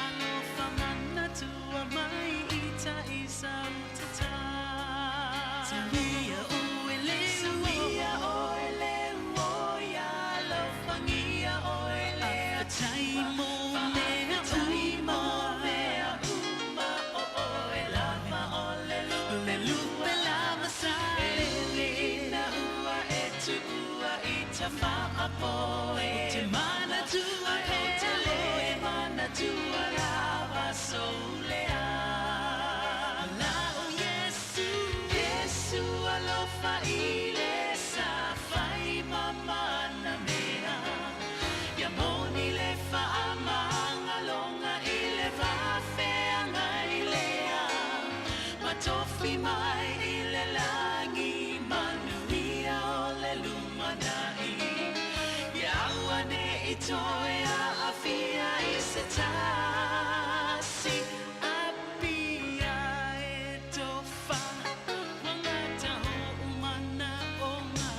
Alofa manatua mai ita i sau tatalo Suia oe le Suia oe le ua alofagia oe le Faafetai mo mea uma mea uma o oe lava o le lupe lupe lava sa e ina ua e tuua i ta faapoe Te manatua pea le manatua lava soulea Lao Iesu Iesu alofa i le sa fai mamana mea Ia moni le faamagaloga i le vaafeagai lea Ma tofi mai i le lagi manuia o le lumanai Ia auane'i toe aafia i se tasi Apia e tofa ua gata o'u manaoga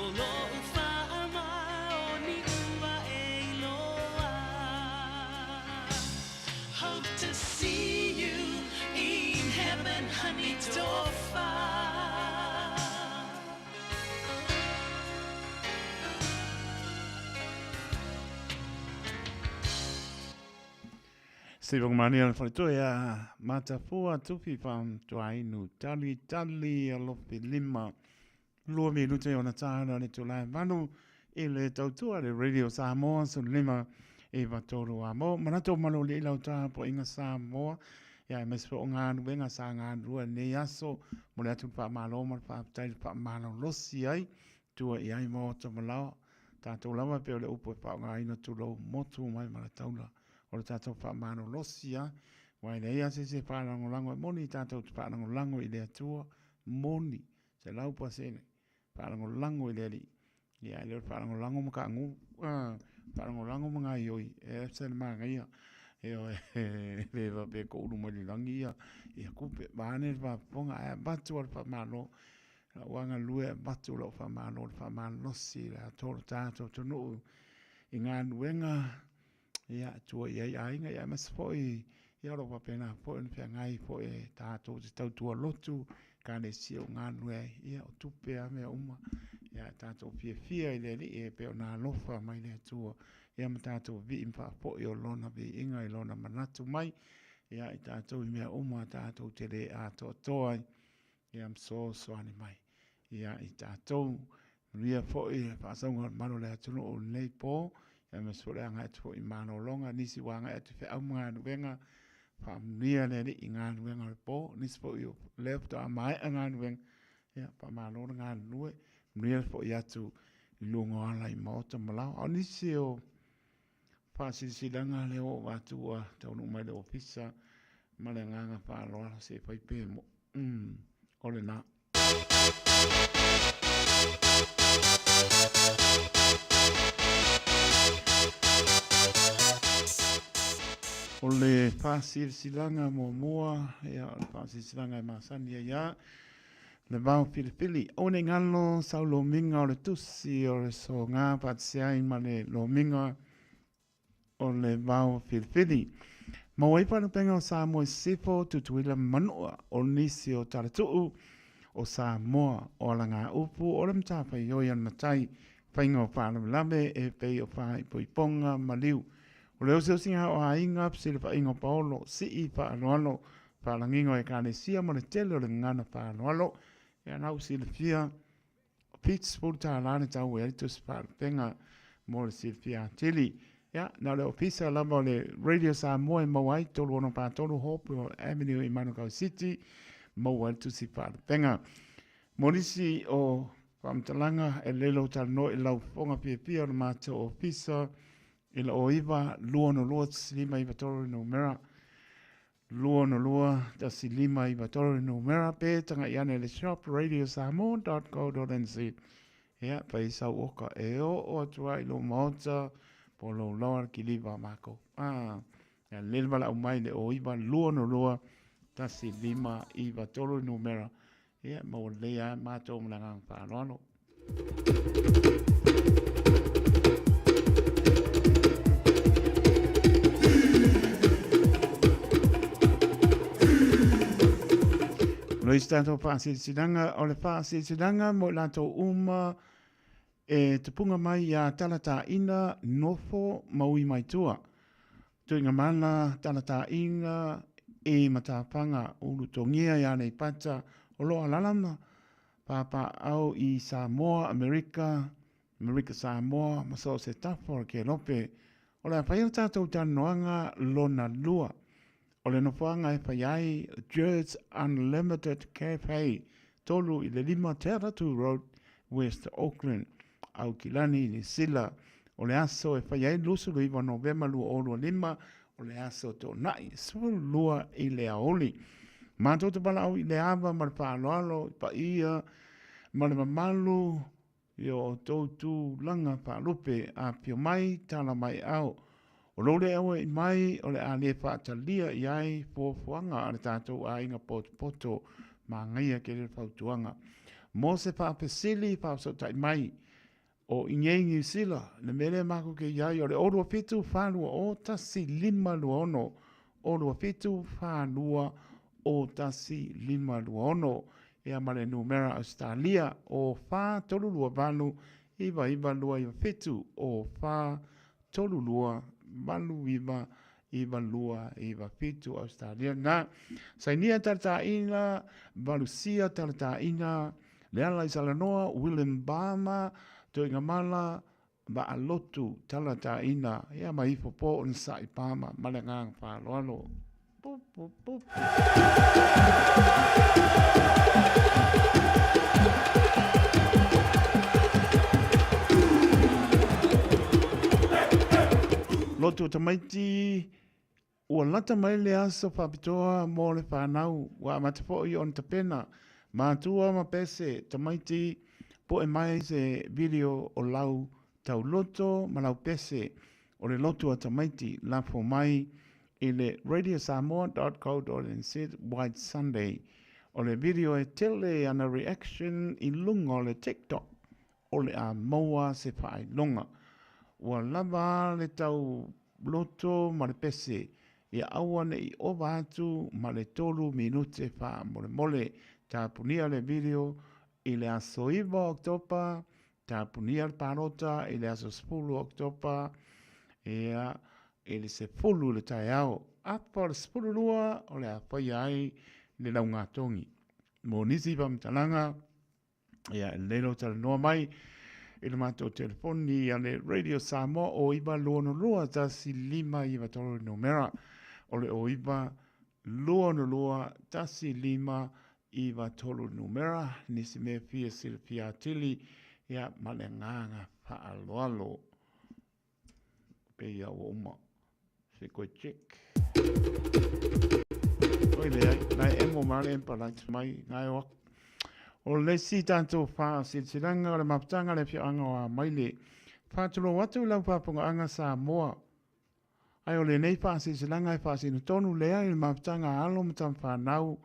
O lo'u faamaoni ua e iloa Hope to see you in heaven, honey, Tofa. Stephen Mania le faletoe a Matafua Tufi Faamtuainu Tali Tali Alofi Lima 2 minute ona tāna le tulae valu i le tautua le Radio Samoa 15. 9 3 a mo manatu o maloli i lau tapuaiga Samoa ia aemaise foi o galuega sa galulue i lenei aso mo le atu le faamalo ma le faafetai le faamalolosi ai tua i ai maota ma laoa tatou lava e pei o le upu e faaaogaina tulou motu mai ma le taula o le tatou faamalolosi a aua e leai lava se isi e faalagolago e moni tatou te faalagolago i le Atua moni 100% faalagolago i le Alii. Ia, e le o le faalagolago ma kaagu, faalagolago ma gaioi, e ese le manaia. Ioe, e le faapea e toulu mai le lagi ia, ia tupe, vaeane le faafofoga, ae avatu lava le faamalo. Lau galulue e avatu lau faamalo, le faamalosi i le atoa o le tatou atunuu i galuega ia tua i ai aiga, ia aemaise foi ia o lo o faapena foi ona feagai foi e tatou te tautua lotu ekalesia o galulue ai, ia o tupe lava mea uma. Ia ae tatou fiafia i le Alii e pei ona alofa mai le Atua, ia ma tatou vivii ma faafoi o Lona viiga i Lona manatu mai ia i tatou i mea uma tatou te le atoatoa ai. Ia ma fesoasoani mai ia i tatou. Manuia foi le faasauga o le mamalu o le atunuu i lenei po, aemaise foi le agai atu foi i malologa, nisi ua agai atu i feau ma galuega, faamanuia le Alii i galuega o le po, nisi foi o lea faatoa maea galuega, ia faamalo le galulue, manuia le foi atu i luga o ala i maota ma laoa. A o nisi o faasilasilaga lea ua ou avatu ua taunuu mai i le ofisa ma le agaga faaaloalo se i fai pe mm, o lena. O le faasilasilaga muamua, ia, o le faasilasilaga e masani ai lava, le vao filifili. Aua ne i galo sau lomiga o le tusi o le soga faatasi ai ma le lomiga o le vao filifili. Maua ai faalupega o Samoa i Sisifo, Tutuila ma Manua, o nisi o talatuu o Samoa, o alagaupu o le matafaioi a le matai, faiga o faalavelave e pei o faaipoipoga maliu. O le osiosiga o aiga, fesilafaiga o paolo, sii faaaloalo, faalagiga o ekalesia ma le tele o le gagana faaaloalo. Ia na ua silafia $70 le tau e ai le tusi faalupega mo le silafia atili. Ia, na o le ofisa lava o le Radio Samoa e maua ai 3643 Hopewell Avenue i Manukau City, maua ai le tusi faalupega. Mo nisi o faamatalaga e lelei lou talanoa i lau fofoga fiafia o le matou ofisa i le 09 262 1593 le numera 262 1593 le numera pe tagai ane i le shop radiosamoa.co.nz. Ia, fai sau oka e oo atu ai i lou maota po o lou loa le kiliva a makou. Ah, ia lele valaau mai le 09 262 1593 le numera. Ia, maua lelei lava matou ma le agaga faaaloalo. Lo isi tatou faasilasilaga, o le faasilasilaga mo i latou uma e tupunga mai ia Talataina, nofo ma ui mai tua. Tuigamala, Talataina i Matafaga, Ulutogia i Aleipata, o lo o alaala ma Pāpāʻau i Samoa, Amerika, Amerika Samoa ma so o se tafa o le kelope. O le a fai le tatou talanoaga lona lua. O le nofoaga e fai ai Gerds Unlimited Cafe, 3 i le 5 Te Atatū Road, West Auckland, Aukilani, Niu Sila. O le aso e fai ai 29 Novema 2025, o le aso Toonai, 12 i le aoauli. Matou te valaau i le ava ma le faaaloalo i paia ma le mamalu i o outou tulaga faalupe, afifio mai, tala mai ao. O lou le auai mai o le a le faatalia i ai fuafuaga a le tatou aiga potopoto manaia tele le fautuaga. Mo se faafesili faafesootai mai O i nei Niu Sila, le mea lea matou te i ai o le 0 27 4 2 0 1 5 2 6, 0 27 4 2 0 1 5 2 6, ia ma le numera Ausetalia, o 4 3 2 8 9 9 2 9 7, o 4 3 2 8 9 9 2 9 7, Ausetalia na. Sainia Talataina, Valusia Talataina, Leala i Salanoa, William Bama, Toigamala, Vaa lotu tala taina ia ma ifo po onosaʻi pama ma le agaga faaaloalo. Lotu o tamaiti Ua lata mai le aso faapitoa mo le whanau, ua amata foi ona tapena, matua ma pese, tamaiti, poe mai se video o lau tauloto ma lau pese o le lotu a tamaiti, lafo mai i le radiosamoa.co.nz White Sunday. O le video e tele ana reaction i luga o le TikTok o le a maua se faailoga. Ua lava le tau loto ma le pese, ia aua ne i ova atu ma le 3 minute faamolemole. Tapunia le video i le aso 9 o Oketopa, tapunia le palota i le aso 10 o Oketopa, ia, i le 10 i le taeao. Apa o le 12 o le a faia ai le laugatogi. Mo nisi faamatalaga, Ia, e lelei lou talanoa mai i le matou telefoni a le Radio Samoa o 962 1593 le numera. O le o 962 1593 le numera. Nisi mea fia silafia atili, ia, ma le agaga faaaloalo. Pei a ua uma. Se koe check. Oi leai, nai emo ma le empa lights mai, ngai o aku. O le isi tātou whaasilasilaga o le mafutaga le afioaga o Amaile. Faatulou atu i lau faafogaaga Samoa. Ae o lenei faasilasilaga e faasino tonu lea i le mafutaga a alo ma tama fanau,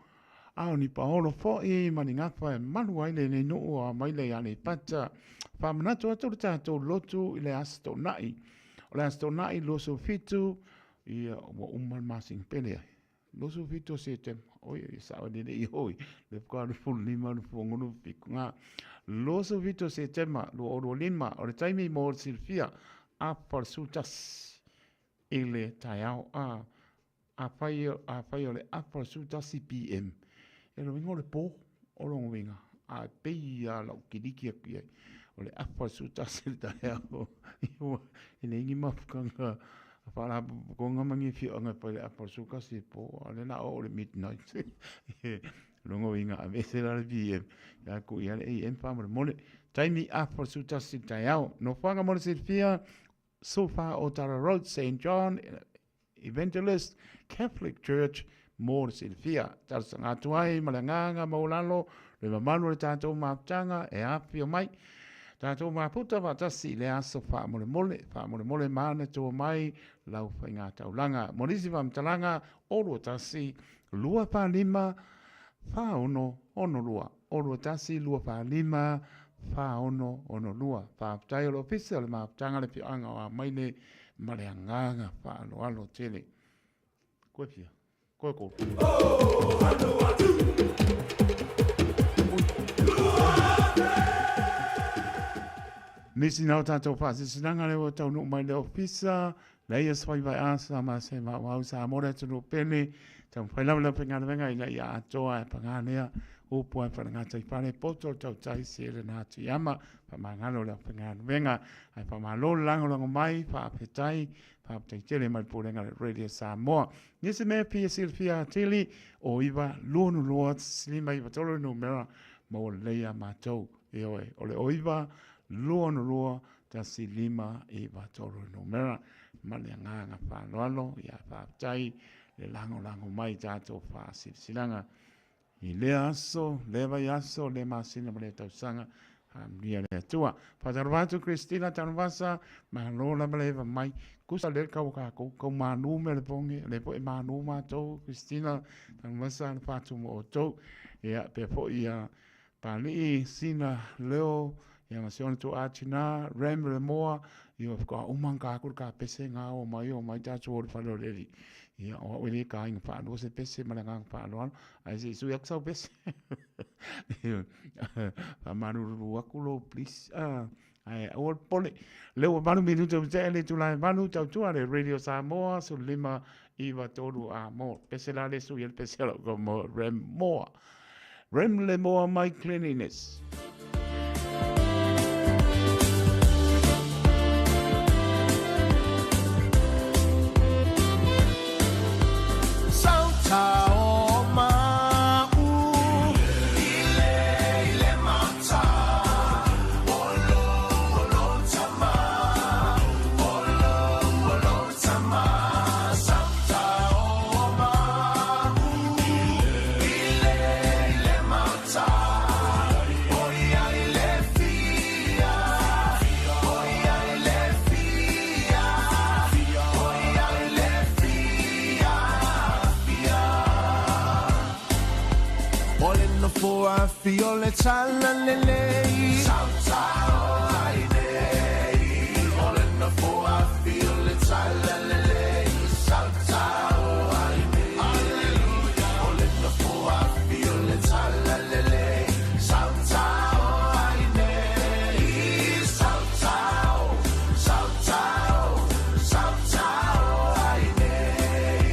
a o ni paolo foi ma ni gafa e malu ai lenei nuu o Amaile i Aleipata. Faamanatu atu le tatou lotu i le Aso Toonai. O le Aso Toonai 27, ia ua uma le masina pele ai. 27 o Setema, oi, oi, sao e le i oi, le faatoa 25, 26, 27, ngā. 27 o Setema, 2025, o le taimi mo le silafia, apa o le 11 i le taeao, a, afai, afai o le apa o le 11 PM, e lona uiga o le po, o lona uiga, a e pei lava lau kiliki atu i ai, o le apa o le 11 i le taeao, e leai ni mafutaga a faalapotopotoga ma ni afioaga e fai i le apa o le 11 i le po, a o lea o le a oo i le midnight. O lona uiga, aveese la le PM, ia tuu i ai le AM faamolemole. Taimi apa o le 11 i le taeao. Nofoaga mo le silafia, Sofa o Tara Road, St John Evangelist Catholic Church mo le silafia. Talosaga atu ai ma le agaga maualalo le mamalu o le tatou mafutaga e afifio mai. Tatou mafuta faatasi i le aso faamolemole, faamolemole manatua mai lau faigataulaga. Mo nisi faamatalaga, 021 245 4662. 021 245 4662. Faafetai o le Ofisa o le Mafutaga le Afioaga o Amaile ma le agaga faaaloalo tele. Koe fia? Koe kolu. Nisi na o tātou whaasisinaga le ua taunuu mai le ofisa, leia se whaiwai asa ma se maauau sa more atu pele, taumafai lava le aufaigaluega ina ia atoa e pagā lea upu ai whalangata i whare poto tautai se le nā tuiama, whamangalo le aufaigaluega, ae whamalo le lagolago mai, faafetai, faafetai tele mai le Pulega le Radio Samoa. Nisi mea fia silafia atili, o 9 2 2 5 9 3 numera maua lelei ia matou. Ioe, o le o 9 2 2 1 5 9 3 numera ma le agaga faaaloalo, ia faafetai le lagolago mai i tatou faasilasilaga i lea aso, lea vaiaso, lea masina ma lea tausaga. Faamanuia le Atua. Faatalofa atu Christina Tanuvasa, malo lava le eva mai. Kusa le kau kākou, kau mānū me le ponge, le po e mānū mātou, Christina Tanuvasa, le whātu mo o tou. Ia, pea po ia Pāliʻi, Sina, Leo, ia ma si ona tuaa tina, Ram le moa, ia whaka uma ka aku ka pese ngā o mai o mai tātou o le whare o le eri. Ia, o au e le ka inga whaalua se pese ma le ngā whaalua, ai se sui aku sau pese. Whamarururu aku lo, please. Ah, ai, aua le pole. Leo ua valu minuta ua tea le itula e valu, tautua le Radio Samoa, 15 9 3 a mo. Pese la le sui e le pese lau ko mo Rem Moa. Rem le moa mai cleanliness. afi o le Talalelei. Sautao ai nei, o le nofo afi o le Talalelei. Sautao ai nei, Hallelujah. O le nofo afi o le Talalelei. Sautao ai nei, sautao, sautao, sautao ai nei.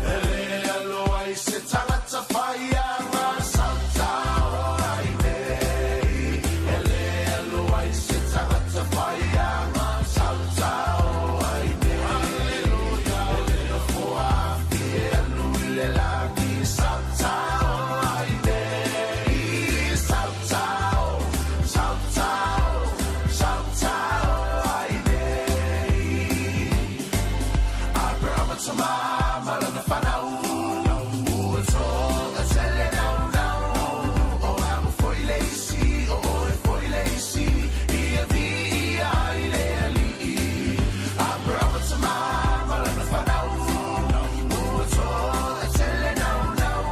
E le alo ai se tagata faiaga, sautao ai nei. E le alo ai se tagata faiaga, sautao ai nei. Hallelujah. O le nofo afi e alu i le lagi, sautao ai nei. Sautao, sautao, sautao ai nei. Aperahama tama ma lana fanau, ua toatele naunau. O au foi le isi, o oe foi le isi, ia viia ai le Alii. Aperahama tama ma lana fanau, ua toatele naunau.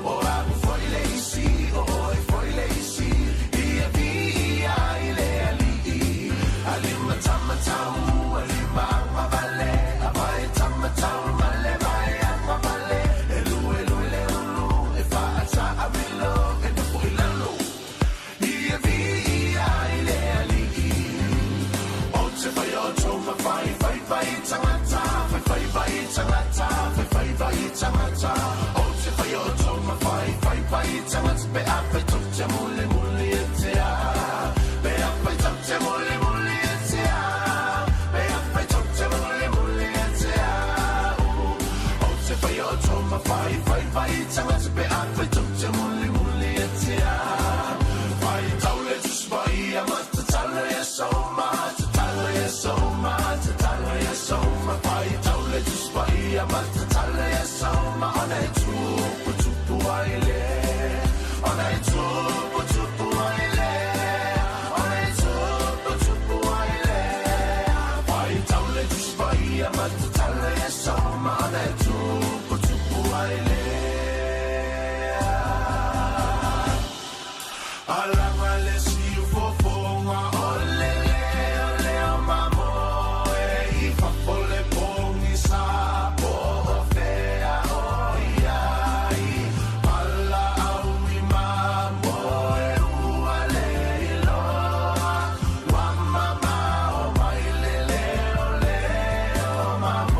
O au foi le isi, o oe foi le isi, ia viia ai le Alii. Alimatamatau, alimaagavale, avaetamatau ma le vaeagavale. E luelue le ulu, e faataamilo, e nofo i lalo. Ia viia ai le Alii. Ou te whai o tōma whai, whai whai tangata, whai whai whai tangata, whai whai whai tangata. Ou te whai o tōma whai, whai whai tangata, pe a whai tau te muli muli e te a. Pe a whai tau te muli muli e te a. Pe a whai tau te muli muli e te a. Ou te whai o tōma whai, whai whai tangata, pe a whai tau te muli muli e te a. Whai tau le tuspai a matatalo e soma, tatalo e soma, tatalo e soma. Whai tau le tuspai a matatalo e soma, ona e tupu tupu ai le. Ona e tupu tupu ai le. Ona e tupu tupu ai le. Whai tau le tuspai a matatalo e soma, ona e tupu tupu ai le. Alaga le siufofoga o le leo leo mamoe i fafo le pogisa po o fea o i ai. Palaau i mamoe ua le iloa, ua mamao mai le leo leo mamoe.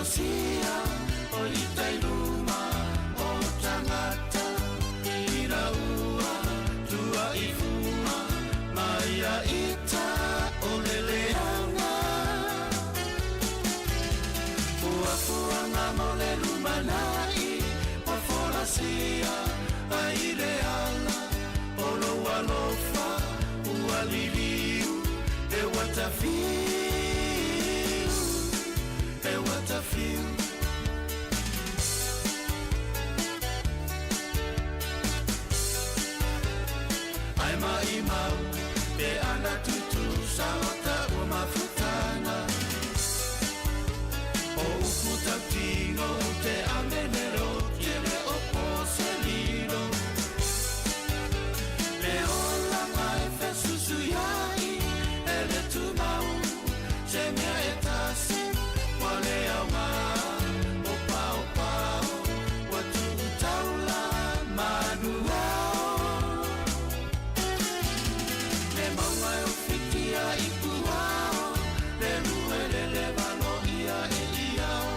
folasia o ita i luma o tagata ina ua tuaifua mai ia ita o le leaga. Fuafuaga mo le lumanai ua folasia ai le ala o lou alofa ua liliu e ua tafiu, e ua tafiu. Ae maʻimau pe ana tutusa o taua mafutaga. O upu tautino ou te amene oti e le o po se lilo. Le olaga e fesusuiai e le tumau se mea e tasi ua le aoga o paopao ua tuu taula manu ao. Le mauga e ofitia i puao le luelele valoia e iao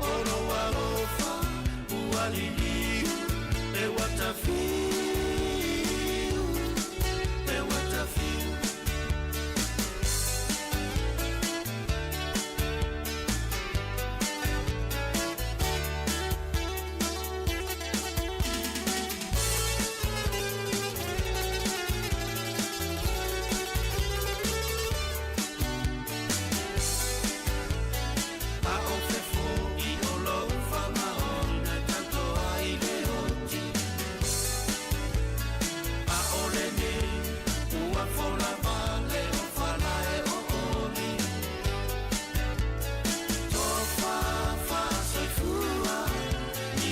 o lou alofa ua liliu e ua tafiu, e ua tafiu. A o fe foʻi o lou faamaoni e taoto ai le oti. A o lenei ua fola vale o falae o oli. Tofa faasoifua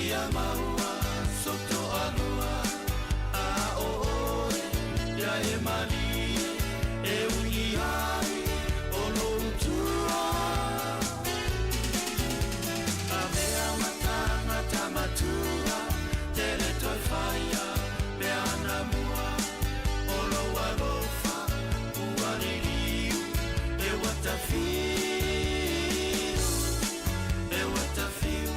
ia maua sou toalua. A o oe ia e malie e ui ai o lou tua. Avea ma tagata matua, tele toe faia mea anamua. O lou alofa ua liliu e ua tafiu, e ua tafiu.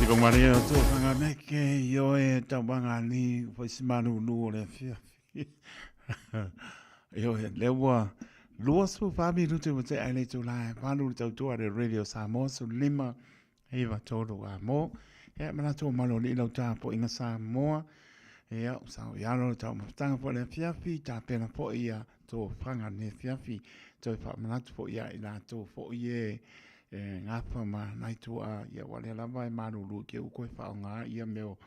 Tiko maria o tua whanganeke, i oe tauanga ni whaisi malulu o le afiafi. I oe, le ua 24 minute ua te ai le tū la e palu le tautua le Radio Samoa su lima 9 3 a mo. Ia, manatu o malo li lau tapuaiga Samoa. Ia, o sao i alo le taumafataga foi le afiafi, tapena foi ia tofaga le afiafi, toe faamanatu foi ia i latou foi e e gafa ma nai tuaa, ia ua lea lava e malulu i ke uko e faaaoga ia mea o,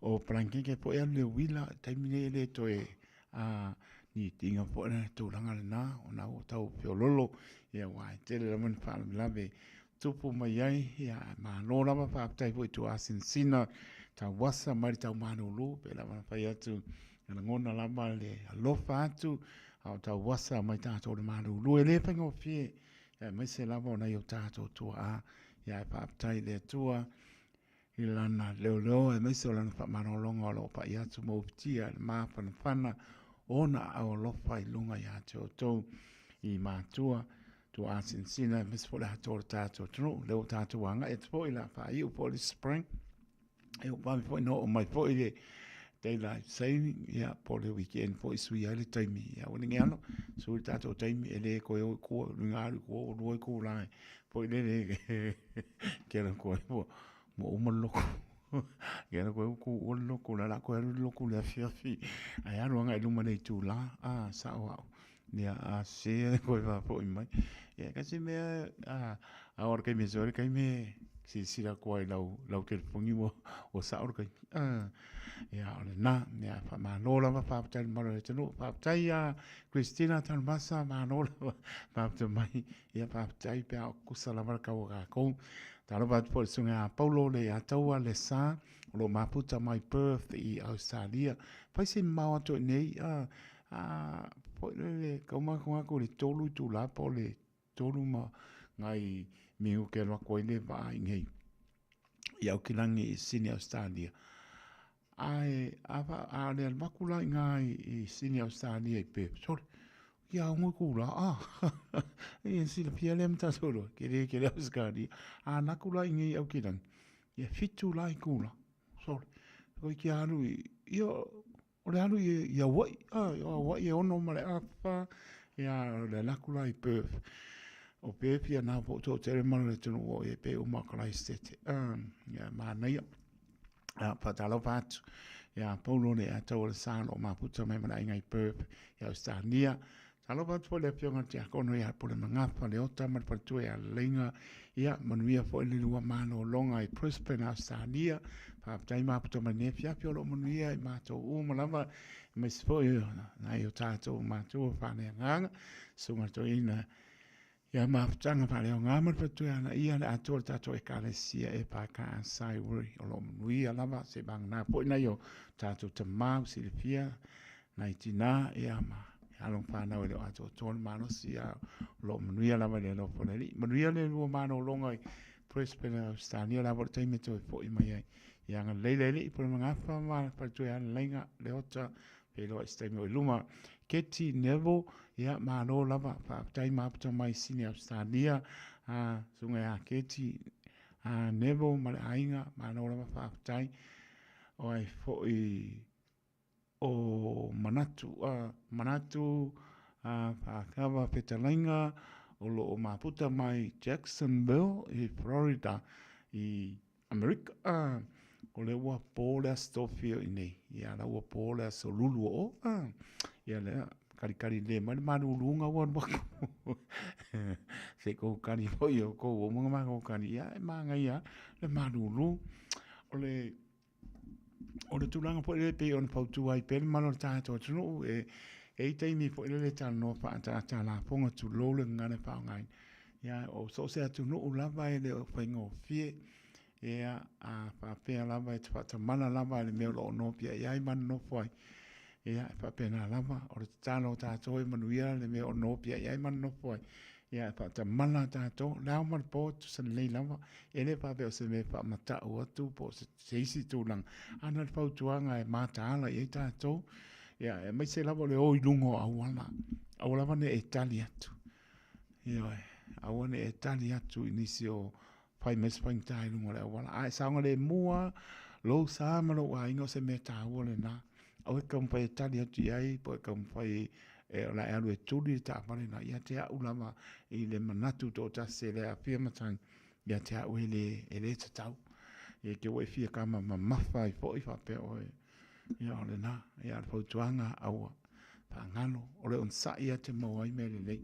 o palankeke foi alu le uila, taimi nei e le toe a ni tiga foi le tulaga lena, ona ua tau feololo, ia aua e tele lava ni faalavelave tupu mai ai, ia, ae malo lava, faafetai foi i tuaasinasina tauasa mai le tau malulu, pei lava ona fai atu, e lagona lava le alofa atu, a o tauasa mai tatou le malulu, e le faigofie, aemaise lava o nai o tatou tuaa, ia ae faafetai i le Atua i lana leoleo aemaise o lana faamalologa o lo o pai atu ma ufitia i le mafanafana o ona aao alofa i luga ia te outou i matua tuaasinasina aemaise foi le atoa o le tatou atunuu. Lea ua tatou agai atu foi la faaiu foi le spring. E ua vave foi na oo mai foi le daylight saving, ia, po o le weekend foi sui ai le taimi. Ia, ua nige ano, sui le tatou taimi e le koe o i kua, luga alu i kua, ua lua i kula e. Foi lele, ke ala koe, ua, ua uma le loku. Ke ala koe, ua ku ua le loku, la la koe alu le loku le afiafi. Ae alu agai i luma le itula, a, sao au. Ia, a se koe faafoi mai. Ia, kasi mea, a, a o le kaimi e soe le kaimi e silasila atu ai i lau, lau telefoni ua, ua sao le kaimi. A, ia, o lena, ia, faamalo lava, faafetai i le mamalu o le atunuu. Faafetai ia Christina Tanuvasa, malo lava, faafetai mai. Ia, faafetai pe a o tutusa lava le kau a kākou. Talofa atu foi i le susuga ia Paulo le ia Taua le Sa, o lo o mafuta mai Perth i Ausetalia. Fai se mamao atu i nei, a, A foi lele, kau maku i le 3 itula po o le 3 ma nai minuke e alu atu ai le vaa i nei i Aukilani i Sydney Australia. Ae a, fa, a le alu atu la i ngā i, i Sydney Australia i Perth, sole, ia ono itula, a, e silafia lea ma tātou loa, ke le, ke le Australia. A naku la i nei Aukilani, ia 7 la itula, sole, koi ki alu i, ia, O le alu i Hawaii, a, o Hawaii e ono ma le afa, ia, o le alu aku la i Perth. O Perth ia nā po tō tere mana le tunu o e pe uma ka lai sete. Ia, mānaia. Ia, whātālaupa atu. Ia, Paulo le a tau o le sa lo maputa mai mana inga i Perth, ia Australia. Talofa atu foi le afioga i le Tiakono ia Pule Magafa, Leota ma le faletua ia Leinga. Ia, manuia foi le lua malologa i Brisbane, Ausetalia. Faafetai maputa mai lenei afiafi o lo o manuia i matou uma lava, aemaise foi o nai o tatou matua faaleagaga, Susuga Toeaina ia mafutaga faaleaoga ma le faletua ia Anaia le atoa o le tatou Ekalesia EFKS Saiwuri o lo o manuia lava se vagana foi nai o tatou tama ua silafia nai tinā ia ma alo ma fanau e le o atoatoa le malosi a o lo o manuia lava i le alofa o le Alii. Manuia le lua malologa i Brisbane, Ausetalia, o le a foi le taimi e toe foi mai ai. Ia agalelei le Alii, pule magafa ma le faletua ia Lalaina Leota, feiloai i se taimi o i luma. Keti Neville, ia malo lava, faafetai maputa mai Sydney, Ausetalia, a susuga ia Keti a Neville ma le aiga, malo lava faafetai. O ai foi o manatu, a, manatu a Whakava Fetalaiga o lo o maputa mai Jacksonville i Florida i Amerika, a, o lea ua po le Aso Tofi o i nei, ia la ua po le Aso Lulu o o, a, ia lea, kalikali le mai le maluluga ua alu aku. Se i kou kali foi o kou uma nga makou kali, ia e manaia le malulu. O le O le tulaga foi lele pei ona fautua ai pea le mamalu o le tatou atunuu, e i ai taimi foi lele e talanoa faaataata lafoga tulou le gagana e faaaogaina. Ia, o so o se atunuu lava e le o faigofie, ia, a faapea lava e te faatamala lava i le mea o lo o nopiai ai ma nonofo ai, ia, e faapena lava. O le tatalo a tatou e manuia le mea o nopiai ai ma nonofo ai. Ia, e faatamala tatou, le ao ma le po, tusa lelei lava. E le faapea o se mea e faamatau atu po o se isi tulaga, a na o le fautuaga e mataala i ai tatou, ia, aemaise lava o le o i luga o auala, aua lava ne i e tali atu. Ioe, aua ne i e tali atu i nisi o Fai mai se faigata i luga o le auala. A e saogalemu lava lou sa ma lou aiga o se mea taua lena. Aua e te taumafai e tali atu i ai po o e taumafai e o le a e alu e tuli le taavale lena. Ia te au lava i le manatu toatasi e le aafia matagi, ia te au e le, e le tatau. Ia te ua e fia kama mamafa ai foi faapea oe. Ia o lena, ia o le fautuaga aua faagalo, o le onosai lava e te maua ai mea lelei.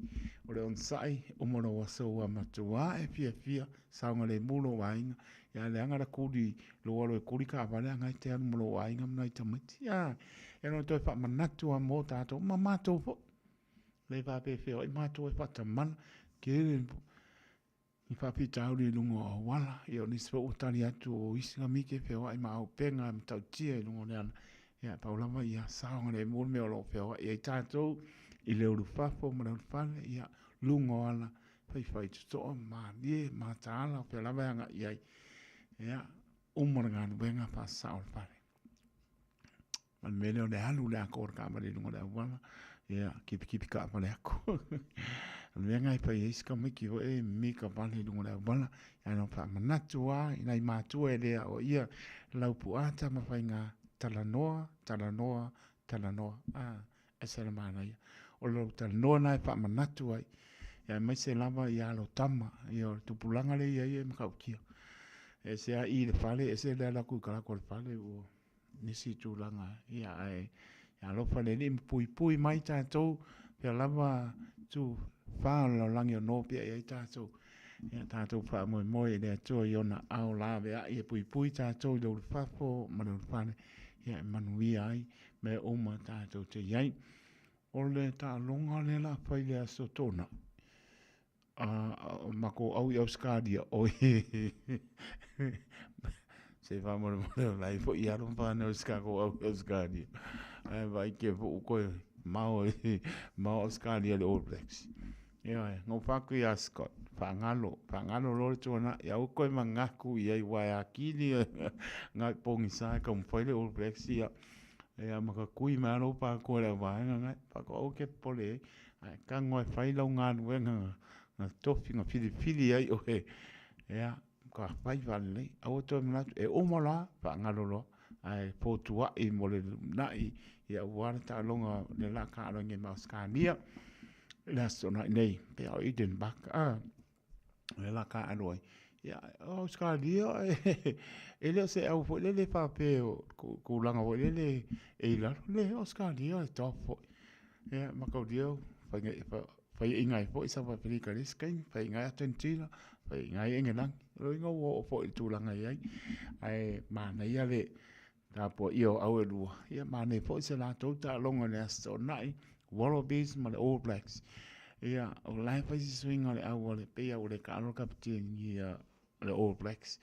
O le onosai, uma lou aso ua matua e fiafia, saogalemu lou aiga, ia leaga le kuli, lou alo e kuli taavale agai e te alu ma lou aiga ma nai tamaiti. A, e ono toe faamanatu lava mo tatou ma matou foi. Le faapea feoai matou e faatamala, tele i faafitauli i luga o auala, ia o nisi foi ua tali atu o isi kamiki e feoai ma auupega e matautia i luga o le ala, ia pau lava ia saogalemu le mea o lo o feoai ai tatou i le ulufafo ma le ulufale, ia luga o ala faifai totoa, malie, mataala, o fea lava e agai i ai, ia uma le galuega faasao le fale. Ma le mea lea o le alu le atoa o le taavale i luga o le auala, ia kipikipi taavale atu. O le mea lena e fai ai si tamaiti foi e mita vale i luga o le auala, ae na faamanatu lava i nai matua e le aoaia laupuata ma faiga talanoa, talanoa, talanoa. A, ese le manaia. O lou talanoa lena e faamanatu ai, aemaise lava i alo tama, ia o le tupulaga lea e i ai e matautia. E ese lava i le fale, ese le alu atu i talaatu o le fale ua nisi tulaga ia ae alofa le Alii ma puipui mai tatou pea lava tu fa o le lalolagi o no pea i ai tatou ia tatou faamoemoe i le Atua i ona ao laveai e puipui tatou i le ulufafo ma le ulufale ia e manuia ai mea uma tatou te i ai. O le taaloga lea la fai le aso Toonai a matou au i Ausetalia, oi se faamolemole o la e foi i alo ma fanau i si tatou au i Ausetalia. Ae vaai ke vuu koe mao mao Ausetalia i le All Blacks. Ioe, na ou fai atu ia Scott, faagalo, faagalo loa le tuanai, aua koe manatu i ai aua e atili na pogisa e taumafai le All Blacks ia ia ma ka kui mai lava lou pākua i le au vaega na, faatoa aua e te popole i ai. Ae tago lava e fai lau galuega na tofi na filifili ai oe, ia, matua fai faalelei. Aua toe manatu, e uma loa, faagalo loa, ae fotuai mo le lumanai, ia aua le taaloga lea o le a taalo ai nei ma Ausetalia i le Aso Toonai nei, pe a o Eden Park, a, lea o le a taaalo ai. Ia, o Ausetalia, e le o se au foi lele faapea o tulaga foi lele e i lalo. Leai, o Ausetalia e top foi. Ia, mataulia, faiaina ai foi South Africa i le isi taimi, faiaina ai Argentina, faiaina ai Engelani. O lona uiga ua oo foi i le tulaga e i ai. Ae manaia le tapuaia o au e lua, ia manaia foi se latou taaloga i le Aso Toonai, Wallabies ma le All Blacks. Ia, o la e fai si suiga o le au a le, pei lava ua le taalo le kapeteni ia le All Blacks.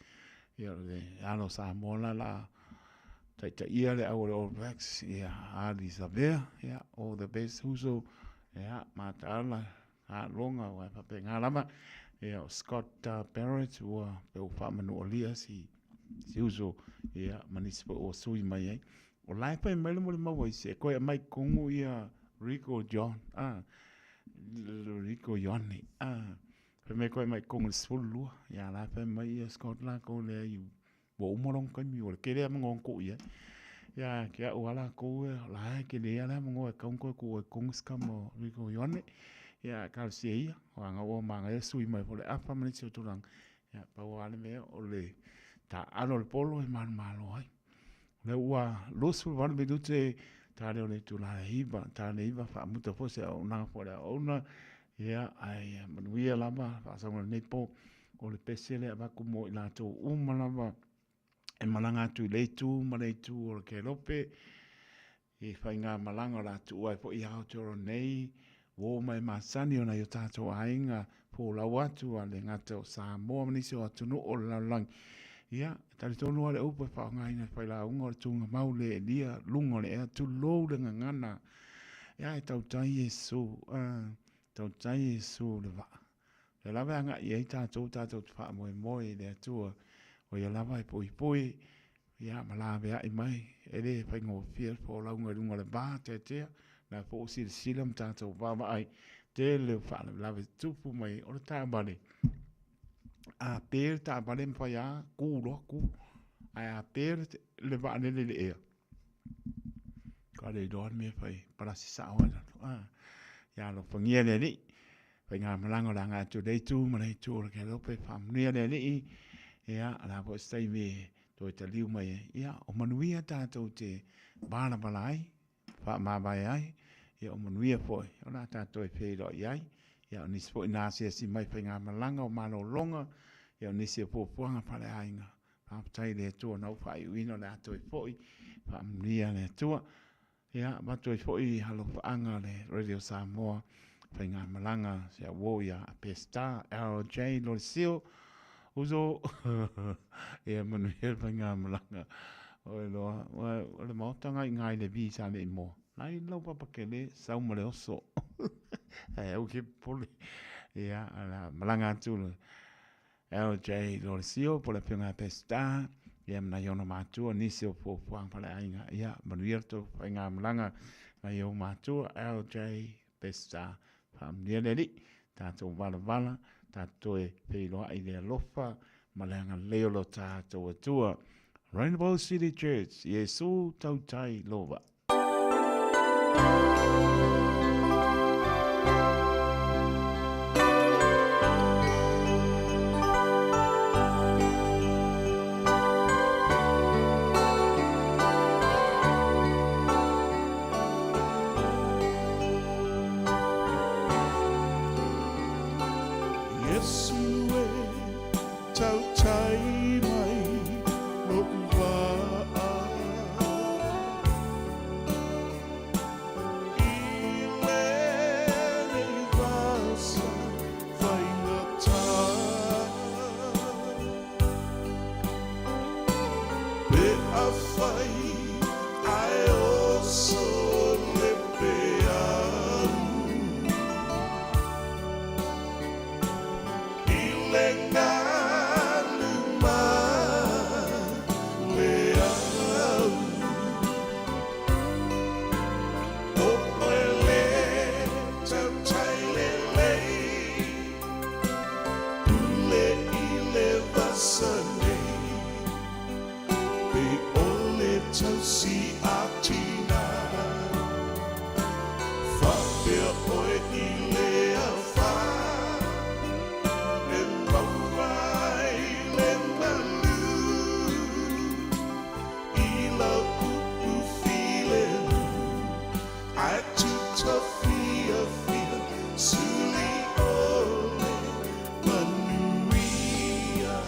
Ia, o le alo o Samoa la la taitaia le au o le All Blacks, ia, Ali Savea, ia, all the best Huso, ia, mataala, taaloga, aua e faapena lava. Ia, o Scott Barrett ua pei ua faamanualia si si uso, ia, ma nisi foi ua sui mai ai. O la e fai mai le molimau a isi, e toe aumai i totonu ia Rico John, a, Rieko Ioane, a, fai mai e toe aumai i totonu i le 12, ia, a o la e fai mai ia Scott latou, leai, ua uma lona taimi, ua tele avanoa na tuu i ai. Ia, te au lava latou, o la e tele lava le avanoa e tatau ona toe tuu ai i totonu si tama o Rieko Ioane. Ia, ae talosia ia, aua ua manaia le sui mai foi o le afa ma nisi o tulaga. Ia, pau lava le mea o le taaalo o le polo e manumalo ai. O lea ua 28 minute ta leo le itula e 9, ta le 9 faamuta foi se auaunaga foi a le auauna. Ia, ae manuia lava faasaoga o lenei po. O le pese lea e avatu mo i latou uma lava e malaga atu i le itu ma le itu o le Kelope i faigamalaga o le a tuua ai foi i Aotearoa nei, uo mai masani o nai o tatou aiga folau atu a le gata o Samoa ma nisi o atunuu o le lalolagi. Ia, e talitonu lava le upu e faaaogaina e failauga o le tuugamau le elia luga o le ea, tulou le gagana. Ia, e tautai Iesu, a, tautai Iesu le vaa. O lea lava e agai i ai tatou, tatou te faamoemoe i le Atua, o Ia lava e puipui, ia, ma laveai mai, e le faigofie le folauga i luga o le vateatea, o la foi ua silasila ma tatou vaavaai, tele o faalavelave e tutupu mai o le taavale. A pe le taavale e mafai lava ku loa ku, ae a pe le vaalele i le ea, matua le iloa le mea e fai, palasi sao lava i lalo. A, ia alofagia e le Alii faigamalaga o le agai atu i lea itu ma lea itu o le kelope, faamanuia le Alii, ia o le a foi se taimi e toe taliu mai ai, ia o manuia tatou te valavala ai, faamavae ai, ia o manuia foi o le a tatou toe feiloai ai. Ia o nisi foi na asiasi mai i faigamalaga o malologa, ia o nisi o fuafuaga faaleaiga. Faafetai i le Atua na ua faaiuina o le a toe foi, faamanuia le Atua. Ia avatu ai foi alofaaga a le Radio Samoa faigamalaga si au uo ia Peseta LJ Lolesio uso ia manuia le faigamalaga oi loa o le maota ngai ngai le vi sa le moa nai lau papa kele sau ma le oso ae au ke pole ia ala malaga atu le LJ Lolesio po le afioga ia Peseta ia ma nai ona matua nisi o fuafuaga faaleaiga ia manuia le tou faigamalaga nai ou matua LJ Peseta Faamanuia le Alii, tatou valavala, tatou toe feiloai i le alofa ma le agalelei o lo tatou Atua. Rainbow City Church, Iesu tautai lova. Iesu e tautai mai lo'u vaa I lenei vasa faigata Pe afai ae oso le peau I le galu ma le au O oe le tautai lelei Pule i le vasa nei Pe ʻole tausi a tina Faapea ʻoe i le afa E maua ai le malu I lau upu filemu Ae tuta fiafia Suli ʻole manuia.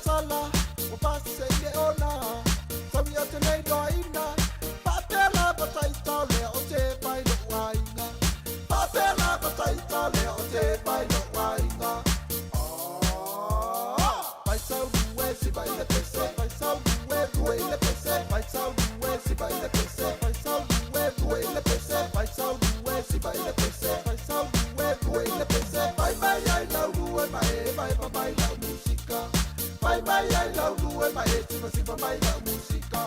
sala Ua pasese i le ona Saui o te nei loaina Faapea lava taita o lea o te mai lo'u aiga Faapea lava taita o lea o te mai lo'u aiga Faisau lue siva i le pese Faisau lue lue i le pese Faisau lue siva i le pese Faisau lue lue i le pese Faisau lue siva i le pese Faisau lue lue i le pese Fai mai ai lau lue ma e vaeva mai lau musika Fai mai ai lau lue ma e sivasiva mai lau musika.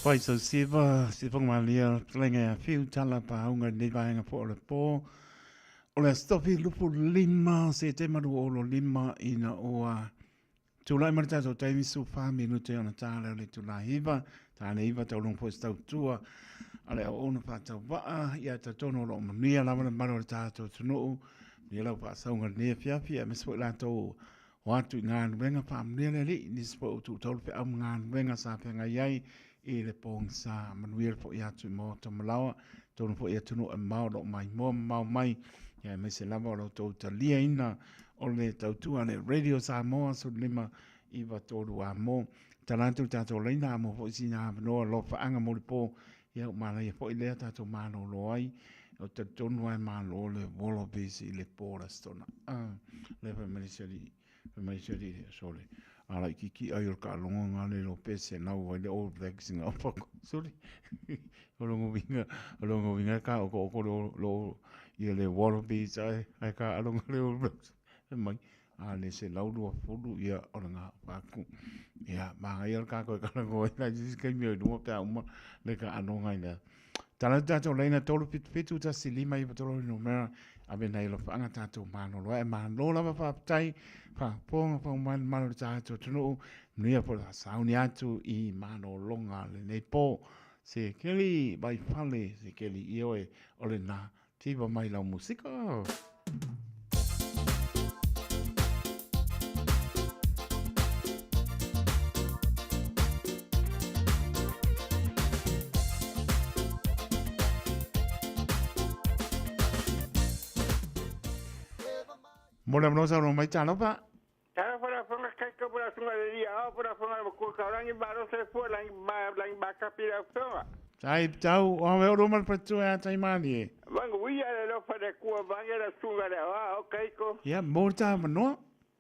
Faisal Siva, Siva Malia, Fetalaiga ia Fiu, Tala Paauga i lenei vaega po o le po. O le Aso Tofi 25 Setema 2025 ina ua Tulai mai le tatou taimi 14 minute ona ta lea o le itula 9, ta le 9 taulunga foi se tautua a le auauna faatauvaa, ia talitonu o lo o manuia lava le mamalu o le tatou atunuu, manuia lau faasauga i lenei afiafi, aemaise foi latou o atu i galuega, faamanuia le Alii, nisi foi ua tuutau le feau ma galuega sa feagai ai i le pogisa, manuia le foi atu i maota ma laoa, totonu foi i atunuu e mamao o lo o maimoa mamao mai, ia aemaise lava o lo outou taliaina o le tautua a le Radio Samoa 15 93 amo. Tala atu le tatou laina amo foi sina avanoa alofaaga mo le po, ia ua manaia foi lea tatou malolo ai. O talitonu lava e malo le Wallabies i le po o le Aso Toonai. Ah, lea fai mai le isi alii, fai mai le isi alii, sole, a laitiiti ai o le taaloga na le iloa pe senau ai le All Blacks i gauta. Sole, o lona uiga, o lona uiga e taotooto le, le, ia le Wallabies ae, ae taaloga le All Blacks. Fai mai, a le 120, ia, o lena atu. Ia, manaia le tatou e talanoa ai la i se isi taimi o i luma pe a uma le taaloga i le Tala atu tatou laina 377 15 93 le numera ave nai alofaaga tatou malolo ai. Malo lava faafetai faafofoga fau mai le mamalu o le tatou atunuu. Manuia foi le faasauni atu i malologa lenei po. Se keli Vaifale, se keli ioe o lena Tiva mai lau musika. Mo le avanoa saunoa mai, talofa. Talofa la whanga kai ka pura sunga le ria ao pura whanga ma kua ka rangi ma rosa e fua langi ma langi ma kapi la whanga. Tai tau, o awe o roma le patua a tai mani e. Vanga uia le lofa le kua vange la sunga le oa o kaiko. Ia, mo le tā manoa.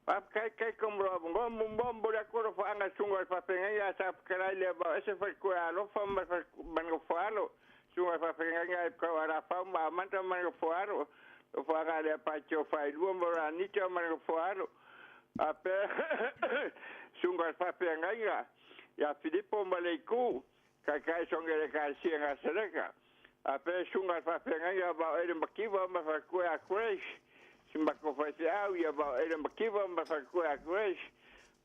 Pap kai kai ko mro ngo mu mo le kuro fa anga sunga le papenga ya sa kalai le ba ese fa kua alofa ma fa man go falo sunga fa penga ya ka ara fa ma manta man go falo o fa ga le pa cho fa lu mo ra ni cho man go falo a pe sunga fa penga ya ya Filipo Maleiku ka kai songe le ka sienga seleka a pe sunga fa penga ya ba ele makiva ma fa kua grace si mako fai se au ia ba ele makiva ma fa kua grace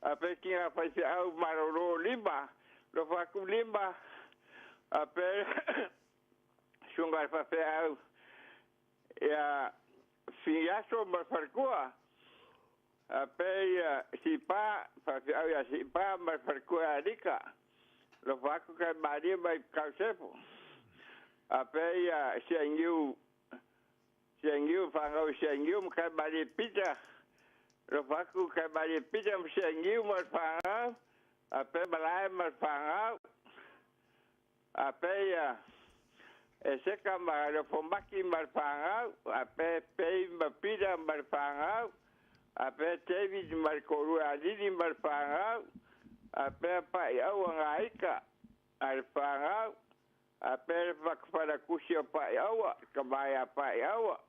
a pe kinga fai se au maroro limba lo fa ku limba a pe sunga fa fe au ia fiaso ma fa kua a pe ia si pa fa fe au ia si pa ma fa kua alika lo fa ku kai maria mai kausefo a pe ia siangiu siangiu fa ngau siangiu ma kai maria pita lo fa ku kai maria pita ma siangiu ma fa ngau a pe malai ma fa ngau A pei e seka ma le fomaki ma le fagau, a pe pei ma pida ma le fagau, a pe David ma le kolua alili ma le fagau, a pe pai au a ngaika a le fagau, a pe le fakafalakusi o pai aua, ka mai a pai aua.